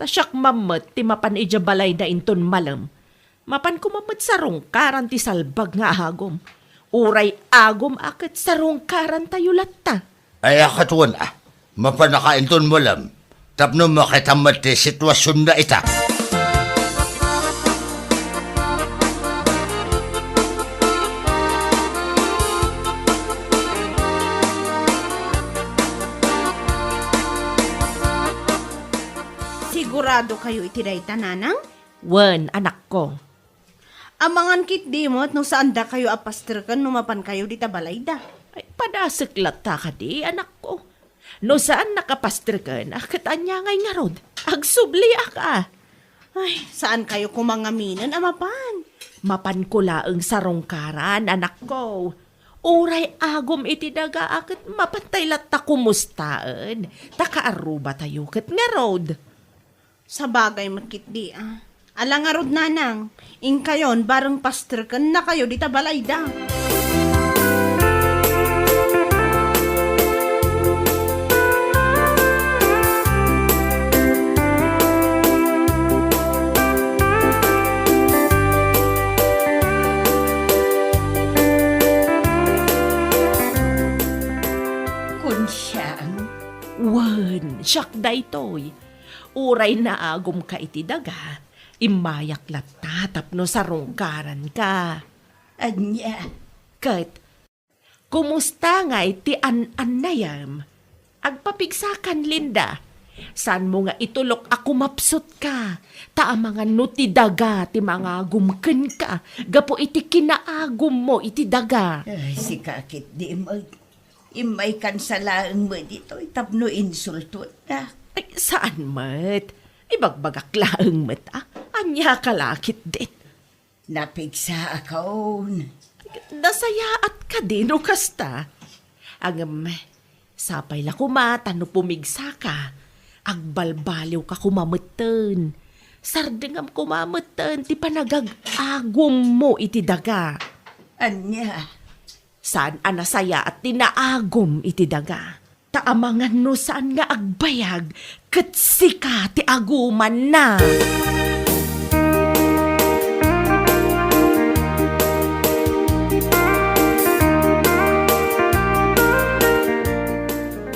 ta siak man met ti mapan idiay balayda inton malem. Mapan koma met sarungkaran ti salbag nga agum. Uray agum a ket sarungkarantayo latta. Ay, a ket wen a, mapanaka inton malem, tapno makita met ti situasionna ita. Sigurado kayo iti dayta, Nanang? Wen, anakko. Amangan ketdi met no saan dakayo a pastreken no mapankayo dita balayda. Ay, padasek latta kadi, anakko. No saan nakapastreken, a ket ania ngay ngarud? Agsubliak a. Ay, saan kayo koma ngaminen a mapan? Mapanko laeng sarungkaran, anakko. Uray agum iti daga a ket mapantay latta kumustaen. Ta kaarrubatayo ket ngarud. Sabagay met ketdi a. Ala ngarud, Nanang, inkayon bareng pastreken nakayo dita balayda. Kunsiang? Wen, siak daytoy. Uray naagumka iti daga, immayak latta tapno sarungkaranka. Ania? Ket, kumusta ngay ti an-annayem? Agpapigsakan, Linda. Saanmo nga itulok a kumapsutka, ta amangan no ti daga ti mangagum kenka gapu iti kinaagummo iti daga. Ay, sika ketdi met. Immaykansa laeng met ditoy tapno insultoennak. Ay, saan met. Ibagbagak laeng met, a. Ania ka la ketdin? Napigsaakon. Nasayaat kadi no kasta? Ngem, sapay la koma ta no pumigsaka, agbalbaliwka koma metten. Sardengam koma metten ti panagag-agummo iti daga. Ania? Saan a nasayaat ti naagum iti daga. Ta amangan no saan nga agbayag, ket sika ti agumanna.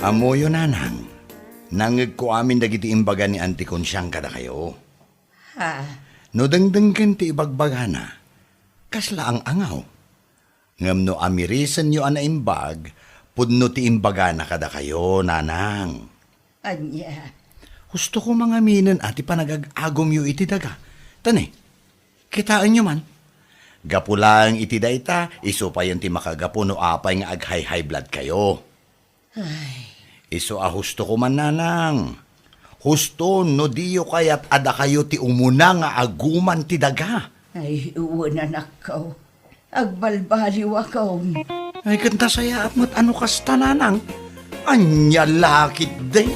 Ammoyo, nanang, nangngegko amin dagiti imbaga ni Auntie Consiang kadakayo. Ha? No dengdenggen ti ibagbagana, kasla ang-angaw. Ngem no amirisenyo a naimbag, pudno ti imbagana kadakayo, nanang. Ania? Husto koma ngaminen a ti panagag-agumyo iti daga. Ta ne, kitaenyo man. Gapu laeng iti dayta, isu payen ti makagapu no apay nga ag-high-high blood kayo. Ay. Isu a husto koma, nanang. Husto no diyo kayat a dakayo ti umuna nga aguman ti daga. Ay, wen, anakko. Agbalbaliwakon. Ay, ket nasayaat met a no kasta, nanang. Ania la ketdi?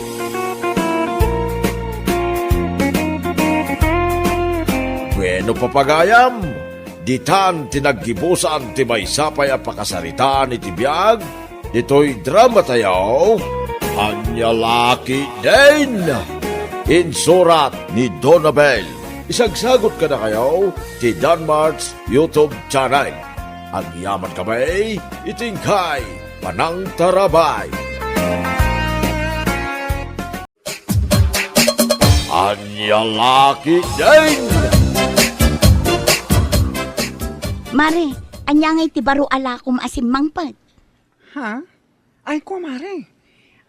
Bueno, papagayam, ditan ti naggibusan ti maysa pay a pakasaritaan iti biag ditoy dramatayo, Ania la ketdin? Insurat ni Donabel. Isagsagut kadakayo ti Danmart's YouTube channel. Agyaman kami iti inkay panangtarabay. Ania la ketdin? Mare, ania ngay ti baro a lakom a simmangpet? Ha? Ay, kua, mare.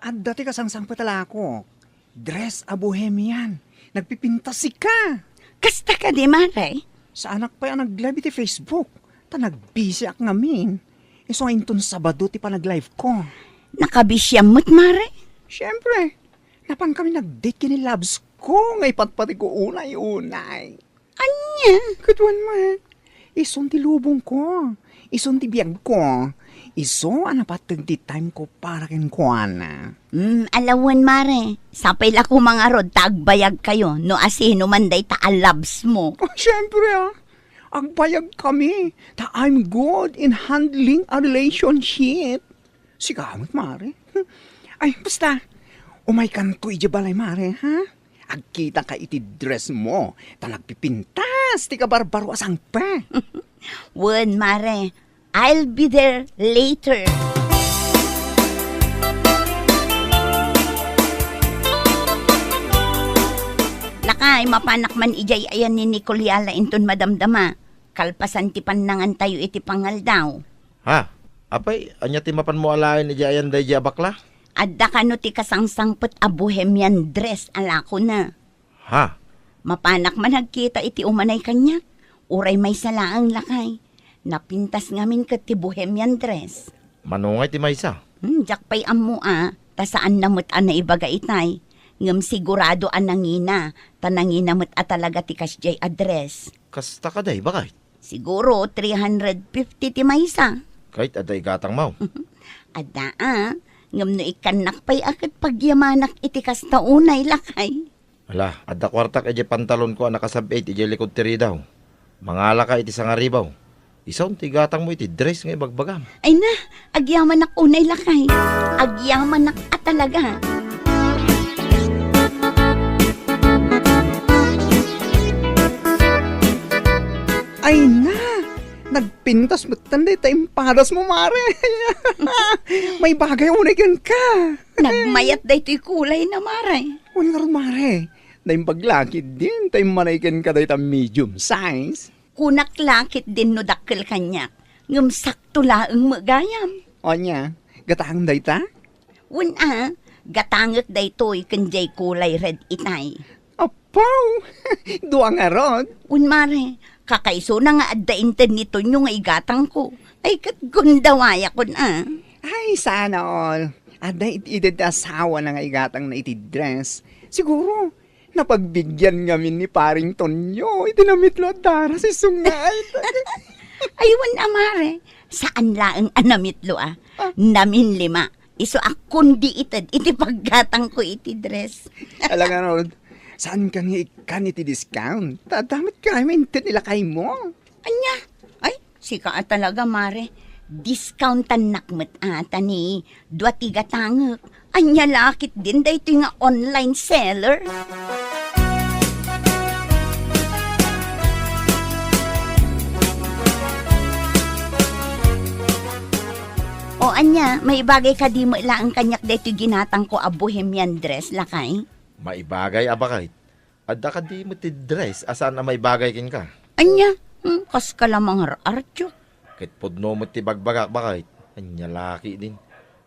Adda ti kasangsangpet a lakok. Dress a bohemian. Nagpipintas sika. Kasta kadi, mare? Saanak pay a nag-live iti Facebook. Ta nagbisiak ngamin. Isu nga inton Sabado ti panag-live ko. Nakabisiam met, mare? Siyempre. Napan kami nag-date ken ni Labs ko nga ipatpateg ko unay-unay. Ania? Ket wen met, isun ti lubong ko, isun ti biag ko, isu a napateg ti time ko para kenkuana. Hmm, ala wen, mare, sapay la koma ngarud ta agbayag kayo no asino man dayta a Labs mo. Oh, siyempre, ah. Agbayag kami, ta I'm good in handling a relationship. Sika met, mare. Ay, basta, umaykanto idiay balay, mare, ha? Agkitaka iti dress mo, ta nagpipintas ti kabarbaro a sangpet. Wen, mare, I'll be there later. Lakay, mapanak man idiay ayan ni Nicole Yala inton madamdama. Kalpasan ti pannangantayo iti pangaldaw. Ha? Apay, ania ti mapanmo alaen idiay ayan daydiay a bakla? Adda kano ti kasangsangpet a bohemian dress a lakona. Ha? Mapanak man agkita iti umanay kaniak. Uray maysa laeng, lakay. Napintas ngamin ket ti bohemian dress. Mano ngay ti maysa? Hmm, diak pay ammo a, ta saanna met a naibaga itay. Ngem sigurado a nangina, ta nangina met a talaga ti kasdiay a dress. Kasta kadi, bakay? Siguro three hundred fifty ti maysa. Ket adda igatangmo? Adda a, ngem no ikkannak pay a ket pagyamanak iti kasta unay, lakay. Ala, adda kuartak idiay pantalonko a nakasab-it idiay likud ti ridaw. Mangalaka iti sangaribaw. Isun ti igatangmo iti dress nga ibagbagam. Ay na, agyamanak unay, lakay. Agyamanak a talaga. Ay na, nagpintas metten dayta impadasmo, mare. Maibagay unay kenka. Nagmayat daytoy kulayna, mare. Wen ngarud, mare, naimbag la ketdin ta immanay kenka dayta medium size. Kunak la ketdin no dakkel kaniak, ngem sakto laeng met gayam. Ania, gatang dayta? Wen a, Gatangek daytoy ken diay kulay red itay. Apo! Dua ngarud? Wen, mare, kakaisuna nga adda inted ni Tonyo nga igatangko. Ay, ket gundawayakon a. Ay, sana all. Adda it-, ited ti asawana nga igatangna iti dress. Siguro, napagbigyan ngamin ni Paring Tonyo iti namitlo a daras isu nga ay. Ay, wen a, mare, saan laeng a namitlo a. Ah. Naminlima. Isu a kundi ited iti paggatangko iti dress. Ala ngarud, saanka nga ikkan iti discount? Ta adda met kaymo inted ni lakaymo. Ania? Ay, sika a talaga, mare. Discountannak met a ta ni dua ti gatangek. Ania la ketdin daytoy nga online seller? O ania, maibagay kadi met laeng kaniak daytoy ginatangko a bohemian dress, lakay? Maibagay a baket. Adda kadi met ti dress a saan a maibagay kenka? Ania? Hmm, kaska la mangar-artiok. Ket pudno met ti bagbagak, baket. Ania la ketdin?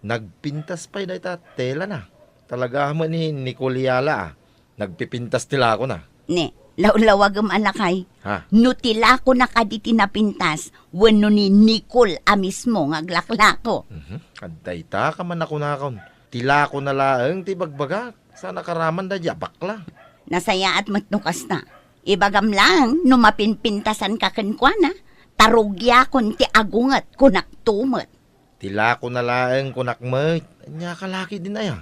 Nagpintas pay dayta telana. Talaga met ni Nicole Yala a. Nagpipintas ti lakona. Ne, lawlawagem a lakay. Ha? No ti lakona kadi ti napintas, wenno ni Nicole a mismo nga aglaklako. Mhm. Adda ita ka man a kunakon. Ti lakona laeng ti bagbagak. Saan a karaman daydiay a bakla. Nasayaat met no kasta. Ibagam laeng no mapinpintasanka kenkuana, ta rugiakon ti agunget, kunakto met. Ti lakona laeng kunak met, ania ka la ketdin aya?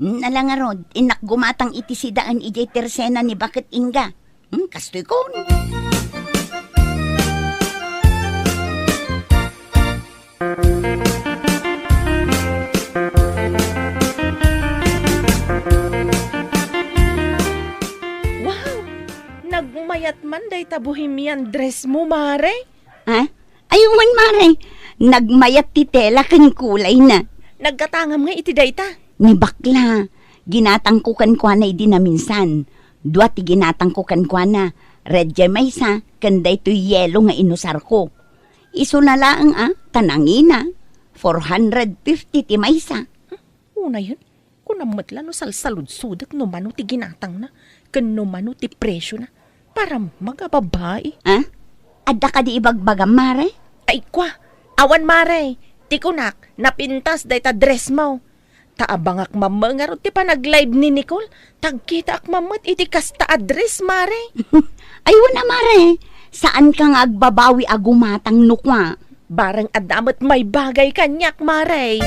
Ala ngarud, innak gumatang iti sidaen idiay tersena ni Baket Inga. Hmm, kastoy kon. Wow! Nagmayat man dayta bohemian dress mo, mare? Ha? Ay, wen, mare. Nagmayat ti tela ken kulayna. Naggatangam nga iti dayta? Ni bakla. Ginatangko kenkuana idi naminsan. Dua ti ginatangko kenkuana. Red jay maysa, ken daytoy yelo nga inusarko. Isuna laeng a, ta nangina. Four hundred fifty ti maysa. Unayen, kunam met la no salsaludsodek no mano ti ginatangna, ken no mano ti presiona. Para magababai. Ah? Adda kadi ibagbagam, mare? Ay, kwa. Awan, mare. Ti kunak, napintas dayta dress mo. Ta abangak mamma ngarud ti panag-live ni Nicole. Tagkitaak mammet iti kasta a dress, mare. Ay, wen a, mare. Saanka nga agbabawi a gumatang no kua. Bareng adda met maibagay kaniak, mare.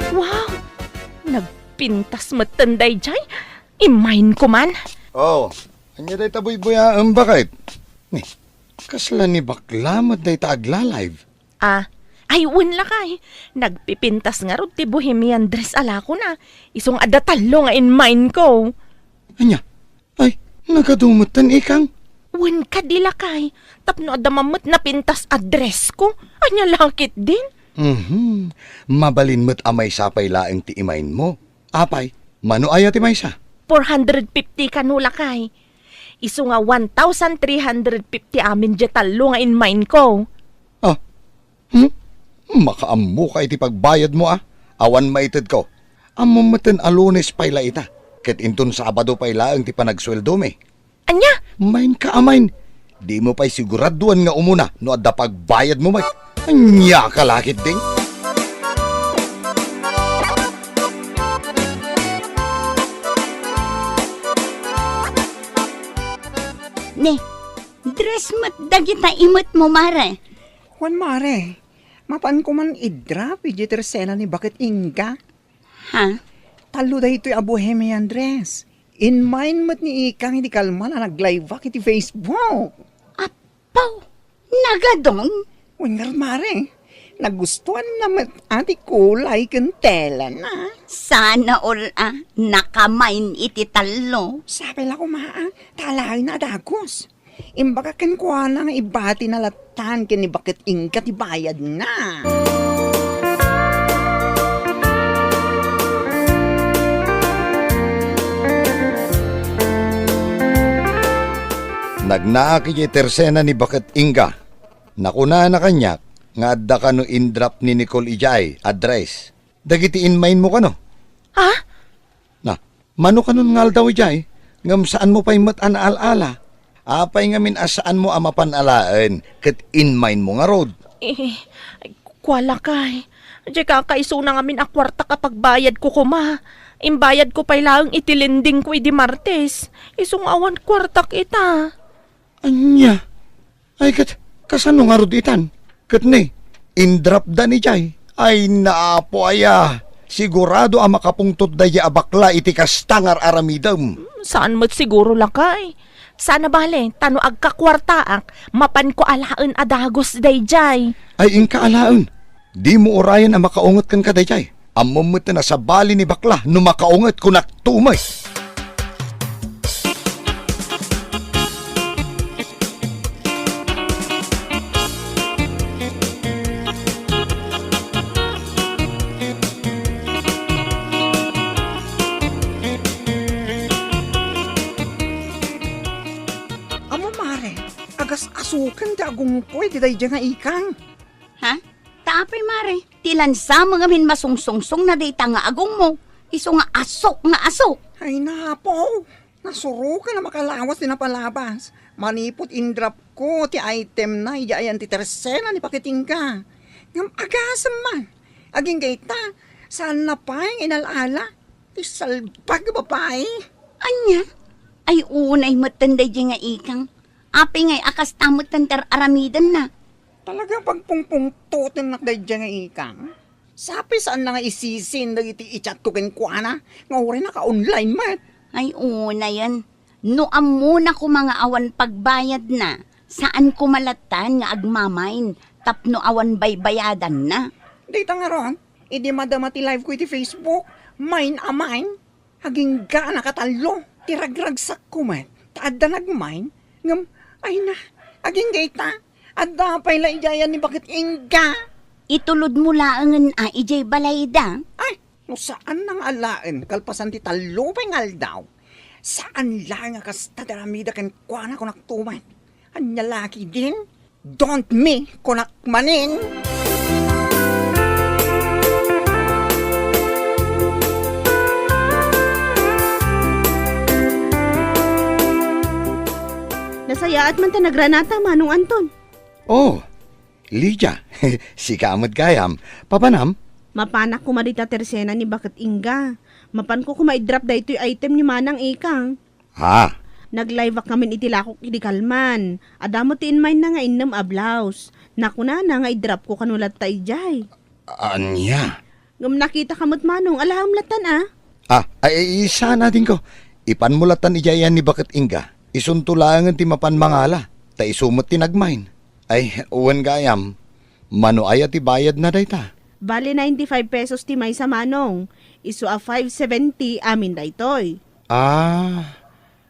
Wow! Nagpintas metten daydiay. Immayenko man. Oh, ania dayta buybuyaem, baket? Ni, kasla ni bakla met dayta agla-live. Ah, ay, wen lakay. Nagpipintas ngarud ti bohemian dress a lakona. Isu nga adda tallo nga immayenko. Ania? Ay, nagadu metten, ikang? Wen kadi, lakay. Tapno adda mammet napintas a dressko. Ania la ketdin? Mhm. Mabalin met a maysa pay laeng ti immayenmo. Apay, mano aya ti maysa? Four hundred fifty kano, lakay. Isu nga one thousand three hundred fifty amin diay tallo nga immayenko. Ah, hmm? Makaammoka iti pagbayadmo a. Awan maitedko. Ammom metten a Lunes pay la ita. Ket inton Sabado pay laeng ti panagsueldomi. Ania? Main ka, amain. Dimo pay siguraduan nga umuna no adda pagbayadmo met. Ania ka la ketdin? Ne, dress met dagita imetmo, mare. Wen, mare. Mapanko man i-drop idiay tersena ni Baket Inga. Ha? Tallo daytoy a bohemian dress. Immayen met ni ikang idi kalman a nag-live-ak iti Facebook. Apo, nagadun? Wen ngarud, mare. Nagustuanna met a ti kulay ken telana. Sana all a nakamain iti tallo. Sapay la koma a, ta alayna a dagus. Imbagak kenkuana nga ibatina lattan ken ni Baket Inga ti bayadna. Nagnaak idiay tersena ni Baket Inga. Nakunana kaniak nga adda kano in-drop ni Nicole idiay address. Dagiti inmainmo kano? Ha? Na, mano kanon nga aldaw idiay, ngem saanmo pay met a naal-ala? Apay ngamin a saanmo a mapan alaen ket inmainmo ngarud? Eh, kua lakay. Diay kakaisuna ngamin a kuartak a pagbayadko koma. Imbayadko pay laeng iti lendingko idi Martes. Isu nga awan kuartak ita. Ania? Ay, ket kasano ngarud itan? Ket ni, in-drop-da ni jay. Ay, naapo aya. Sigurado a makapungtot daydi a bakla iti kasta nga ar-aramidem. Hmm, saan met siguro, lakay. Saan a bale, ta no agkakuartaak, mapanko alaen a dagus daydiay. Ay, inka alaen. Dimo urayen a makaunget kenka daydiay. Ammom met a sabali ni bakla no makaunget, kunak tumes. Amo, mare, agas-asuken ti agumpoy ti daydiay nga ikang. Ha? Ta apay, mare? Ti lansa mo ngamin masungsungsong na dayta nga agummo, isu nga asok nga asok. Ay, napo! Nasuroken a makalawas ti napalabas. Manipud in-drop ko ti item na idiay ayan ti tersena ni Baket Inga. Ngem agasem man. Agingga ita, saan na pay nga inal-ala. Ti salbag a babai. Ania? Ay, unay metten daydiay nga ikang. Apay ngay a kasta metten ti ar-aramidenna? Talaga pagpungpungtotennak daydiay nga ikang. Sapay saanna nga isisin dagiti i-chat ko kenkuana nga uray naka-online met. Ay, unayen. No ammona koma nga awan pagbayadna, saan koma lattan nga agmamain tapno awan baybayadanna. Dayta ngarud, idi madama ti live ko iti Facebook, main a main. Agingga a nakatallo ti ragragsakko met ta adda nagmain, ngem, ay na, agingga ita, adda pay la idiay ayan ni Baket Inga. Itulodmo laengen a idiay balayda. Ay, no saan nga alaen, kalpasan ti tallo pay nga aldaw, saan laeng a kasta ti aramida kenkuana, kunak tumet. Ania la ketdin? Don't me, kunak manen. Nasayaat man ta nagranata, Manong Anton. Oh, Lydia, sika met gayam. Papanam? Mapanak koma dita tersena ni Baket Inga. Mapanko koma i-drop daytoy item ni Manang Ikang. Ha? Nag-live-ak ngamin iti lakok idi kalman. Adda met ti inmainna nga innem a blouse. Nakunana nga i-drop ko kano latta idiay. Ania? Ngem nakitaka met, Manong, alaem lattan a. Ah, ay, ay, saan a, Dingko. Ipanmo lattan idiay ayan ni Baket Inga. Isunto laengen ti mapan mangala, ta isu met ti nagmain. Ay, wen gayam, mano aya ti bayadna dayta? Bali, ninety-five pesos ti maysa, Manong. Isu a five seventy amin daytoy. Ah.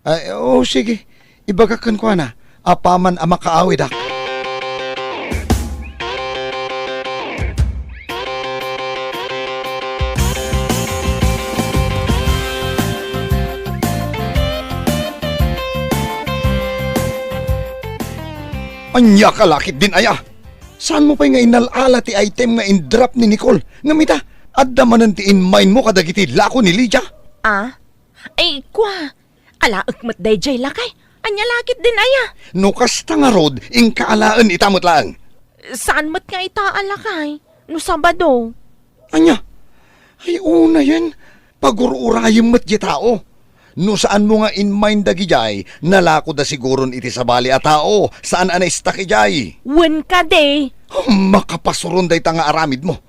Ay, o, sige. Ibagak kenkuana, apaman a makaawidak. Ania ka la ketdin aya? Saanmo pay nga inal-ala ti item nga in-drop ni Nicole? Ngem ita, adda manen ti inmainmo kadagiti lako ni Lydia? Ah? Ay, kua, alaek met daydiay, lakay. Ania la ketdin aya? No kasta ngarud, inka alaen ita met laeng. Saan met nga ita a lakay? No Sabado. Ania? Ay, unayen, pagur-urayem met diay tao. No saanmo nga inmain dagidiay, nalakoda siguron iti sabali a tao, saan a naistak idiay. Wen kadi. Makapasuron dayta nga aramidmo.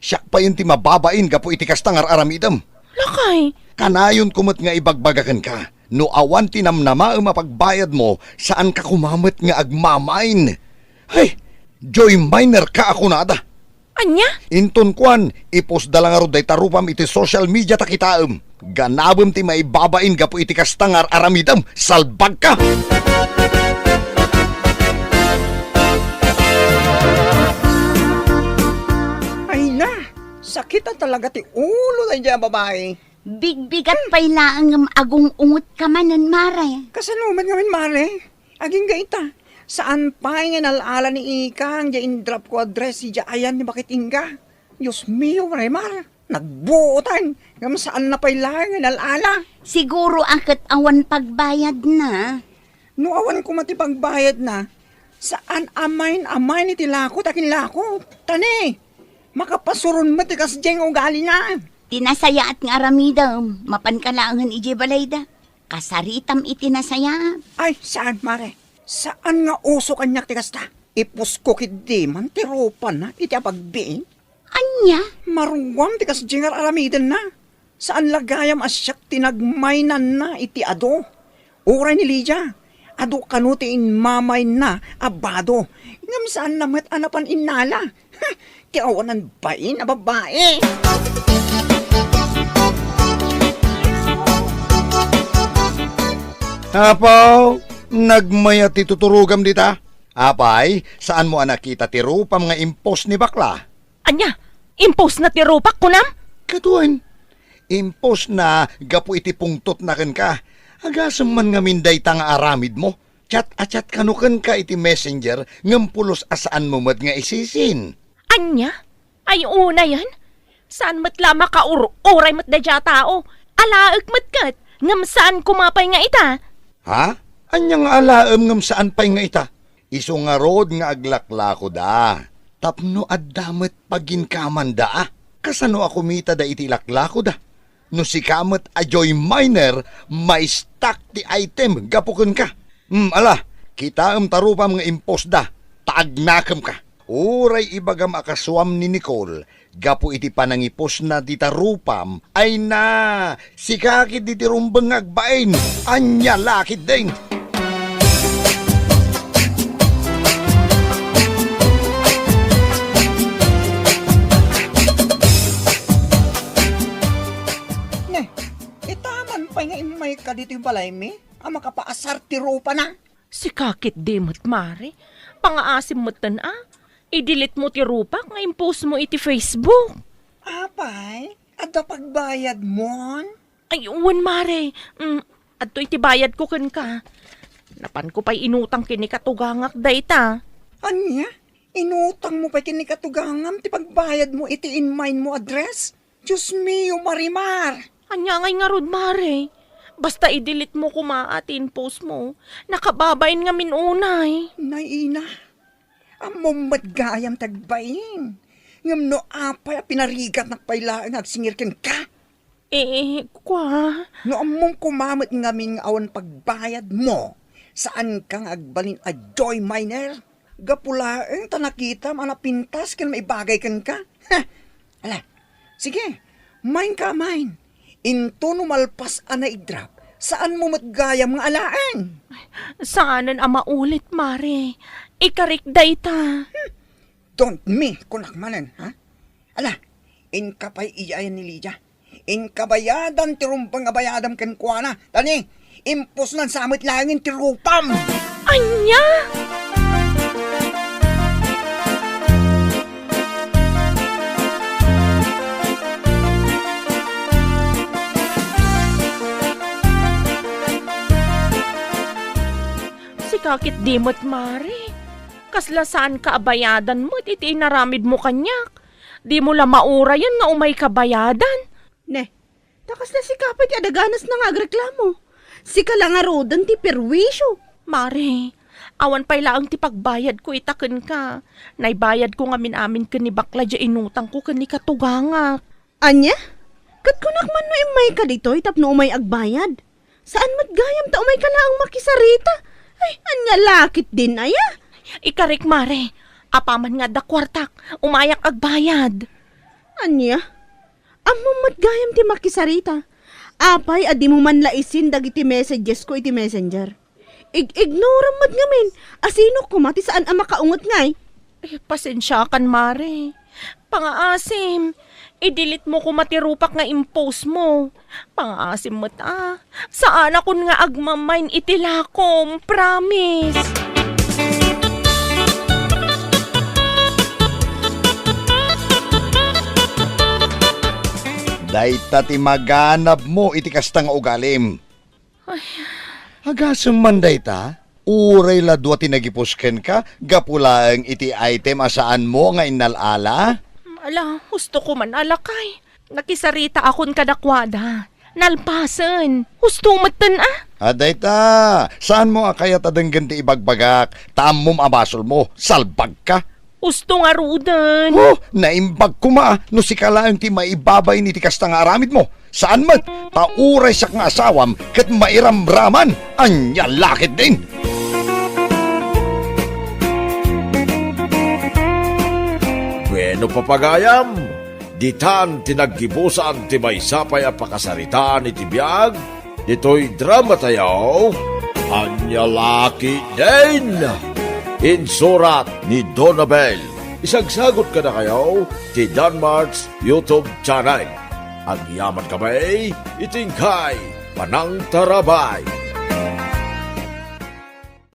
Siak payen ti mababain gapu iti kasta nga ar-aramidem. Lakay. Kanayonko met nga ibagbaga kenka, no awan ti namnamaem a pagbayadmo, saanka koma met nga agmamain. Hay, joy miner ka a kunada. Ania? Inton kuan, ipostda la ngarud dayta rupam iti social media ta kitaem. Ganabem ti maibabain gapu iti kasta nga ar-aramidem. Salbagka! Ay na, sakit a talaga ti ulo daydiay a babai. Bigbigat pay laeng ngem agung-ungetka manen, mare. Kasano met ngamin, mare? Agingga ita, saan pay nga inal-ala ni Ikang diay in-drop ko a dress idiay ayan ni Bakit Inga. Dios mio, Marimar, nagbuotan, ngem saanna pay laeng nga inal-ala. Siguro a ket awan pagbayadna. No awan koma ti pagbayadna, saan a main-amain iti lakot a kinlakot. Tani, makapasuron met ti kasdiay nga ugalina. Ti nasayaat nga aramidem, mapanka laengen idiay balayda. Kasaritam iti nasayaat. Ay, saan, Mare. Saan nga uso kaniak ti kasta. Ipusko ketdi man ti rupana iti apagbiin. Ania? Maruam ti kasdiay nga ar-aramidenna. Saan la gayam a siak ti nagmainanna iti adu. Uray ni Lydia, adu kano ti inmamainna a bado. Ngem saanna met a napan innala. Ti awanan bain a babai. Apo, nagmayat ti tuturogam dita. Apay, saanmo a nakita ti rupam nga impos ni Bakla? Ania? Impos na ti rupak, kunam? Kaduan, impos na gapu iti pungtotna kenka. Agasem man ngamin dayta nga aramidmo. Chat a chat kano kenka iti Messenger ngem pulos a saanmo met nga isisin. Ania? Ay, unayen? Saan met la makaur-uray met daydiay a tao? Alaek met ket, ngem saan koma pay nga ita? Ha? Ania nga alaem ngem saan pay nga ita? Isu ngarud nga aglaklakoda. Tapno adda met paginkamanda a. Kasano a kumitada iti ilaklakoda? No sika met a Joy Miner, maistak ti item gapu kenka. Hmm, ala, kitaem ta rupam nga imposda, ta agnakemka. Uray ibagam a kasuam ni Nicole, gapu iti panangiposna dita rupam, ay na, sika ketdi ti rumbeng nga agbain, ania la ketdin? Ne, ita man pay nga immayka ditoy balaymi a makapaasar ti rupana? Sika ketdi met, Mare. Pangaasim metten a. I-delete mo ti rupak nga impost mo iti Facebook. Apay, adda pagbayadmon? Ay, wen, Mare. Mm, adtoy ti bayadko kenka. Napanko pay inutang ken ni katugangak dayta. Ania? Inutangmo pay ken ni katugangam ti pagbayadmo iti inmainmo a dress? Dios mio, Marimar! Ania ngay ngarud, Mare? Basta i-delete mo koma a ti impost mo. Nakababain ngamin unay. Nay, ina. Ammom met gayam ti agbain. Ngem no apay a pinarigatnak pay laeng nga agsingir kenka? Eh, kua? No ammom koma met ngamin nga awan pagbayadmo, saanka nga agbalin a joy miner? Gapu laeng ta nakitam a napintas ken maibagay kenka. Heh! Ala, sige, main ka, main. Into no malpas a naidrap, saanmo met gayam nga alaen. Saanen a maulit, Mare. Ikarik dayta. Hmm. Don't me, kunak manen, ha? Ala, inka pay iyayan ni Lydia. Inka bayadan ti rumbeng a bayadam kenkuana. Tani, imposnan sa met laengen ti rupam. Ania? Sika ketdi met, Mare. Kasla saanka a bayadan met iti inaramidmo kaniak. Dimo la maurayen nga umayka bayadan. Ne, ta kasla sika pay ti adaganasna nga agreklamo. Sika la ngaruden ti perwisyo. Mare, awan pay laeng ti pagbayadko ita kenka. Naibayadko ngamin amin ken ni Bakla diay inutangko ken ni katugangak. Ania? Ket kunak man no immayka ditoy tapno umay agbayad? Saan met gayam ta umayka laeng makisarita? Ay, ania la ketdin aya? Ikarik, Mare. Apaman nga adda kuartak, umayak agbayad. Ania? Ammom met gayam ti makisarita. Apay a dimo man la isin dagiti messagesko iti Messenger? Ig-ignoram met ngamin. Asino koma ti saan a makaunget ngay? Eh, pasensiakan, Mare. Pangaasim, i-delete mo koma ti rupak nga impost mo. Pangaasim met a. Saanakon nga agmamain iti lakom, promise. Dayta ti maganabmo iti kasta nga ugalim. Ay. Agasem man dayta? Uray la dua ti nagipus kenka, gapu laeng iti item a saanmo nga innal-ala? Ala, husto ko man a lakay. Nakisaritaakon kadakuada. Nalpasen. Husto metten a. A, dayta, saanmo a kayat a denggen ti ibagbagak, ta ammom a basolmo, salbagka. Husto ngaruden. Oh, naimbag koma no sika laeng ti maibabain iti kasta nga aramidmo. Saan met, ta uray siak nga asawam ket mairamraman. Ania la ketdin? Bueno, papagayam, ditan ti naggibusan ti maysa pay a pakasaritaan iti biag ditoy dramatayo, Ania la ketdin? Insurat ni Donabel. Isagsagut kadakayo ti Danmart's YouTube channel. Agyamankami iti inkay panangtarabay.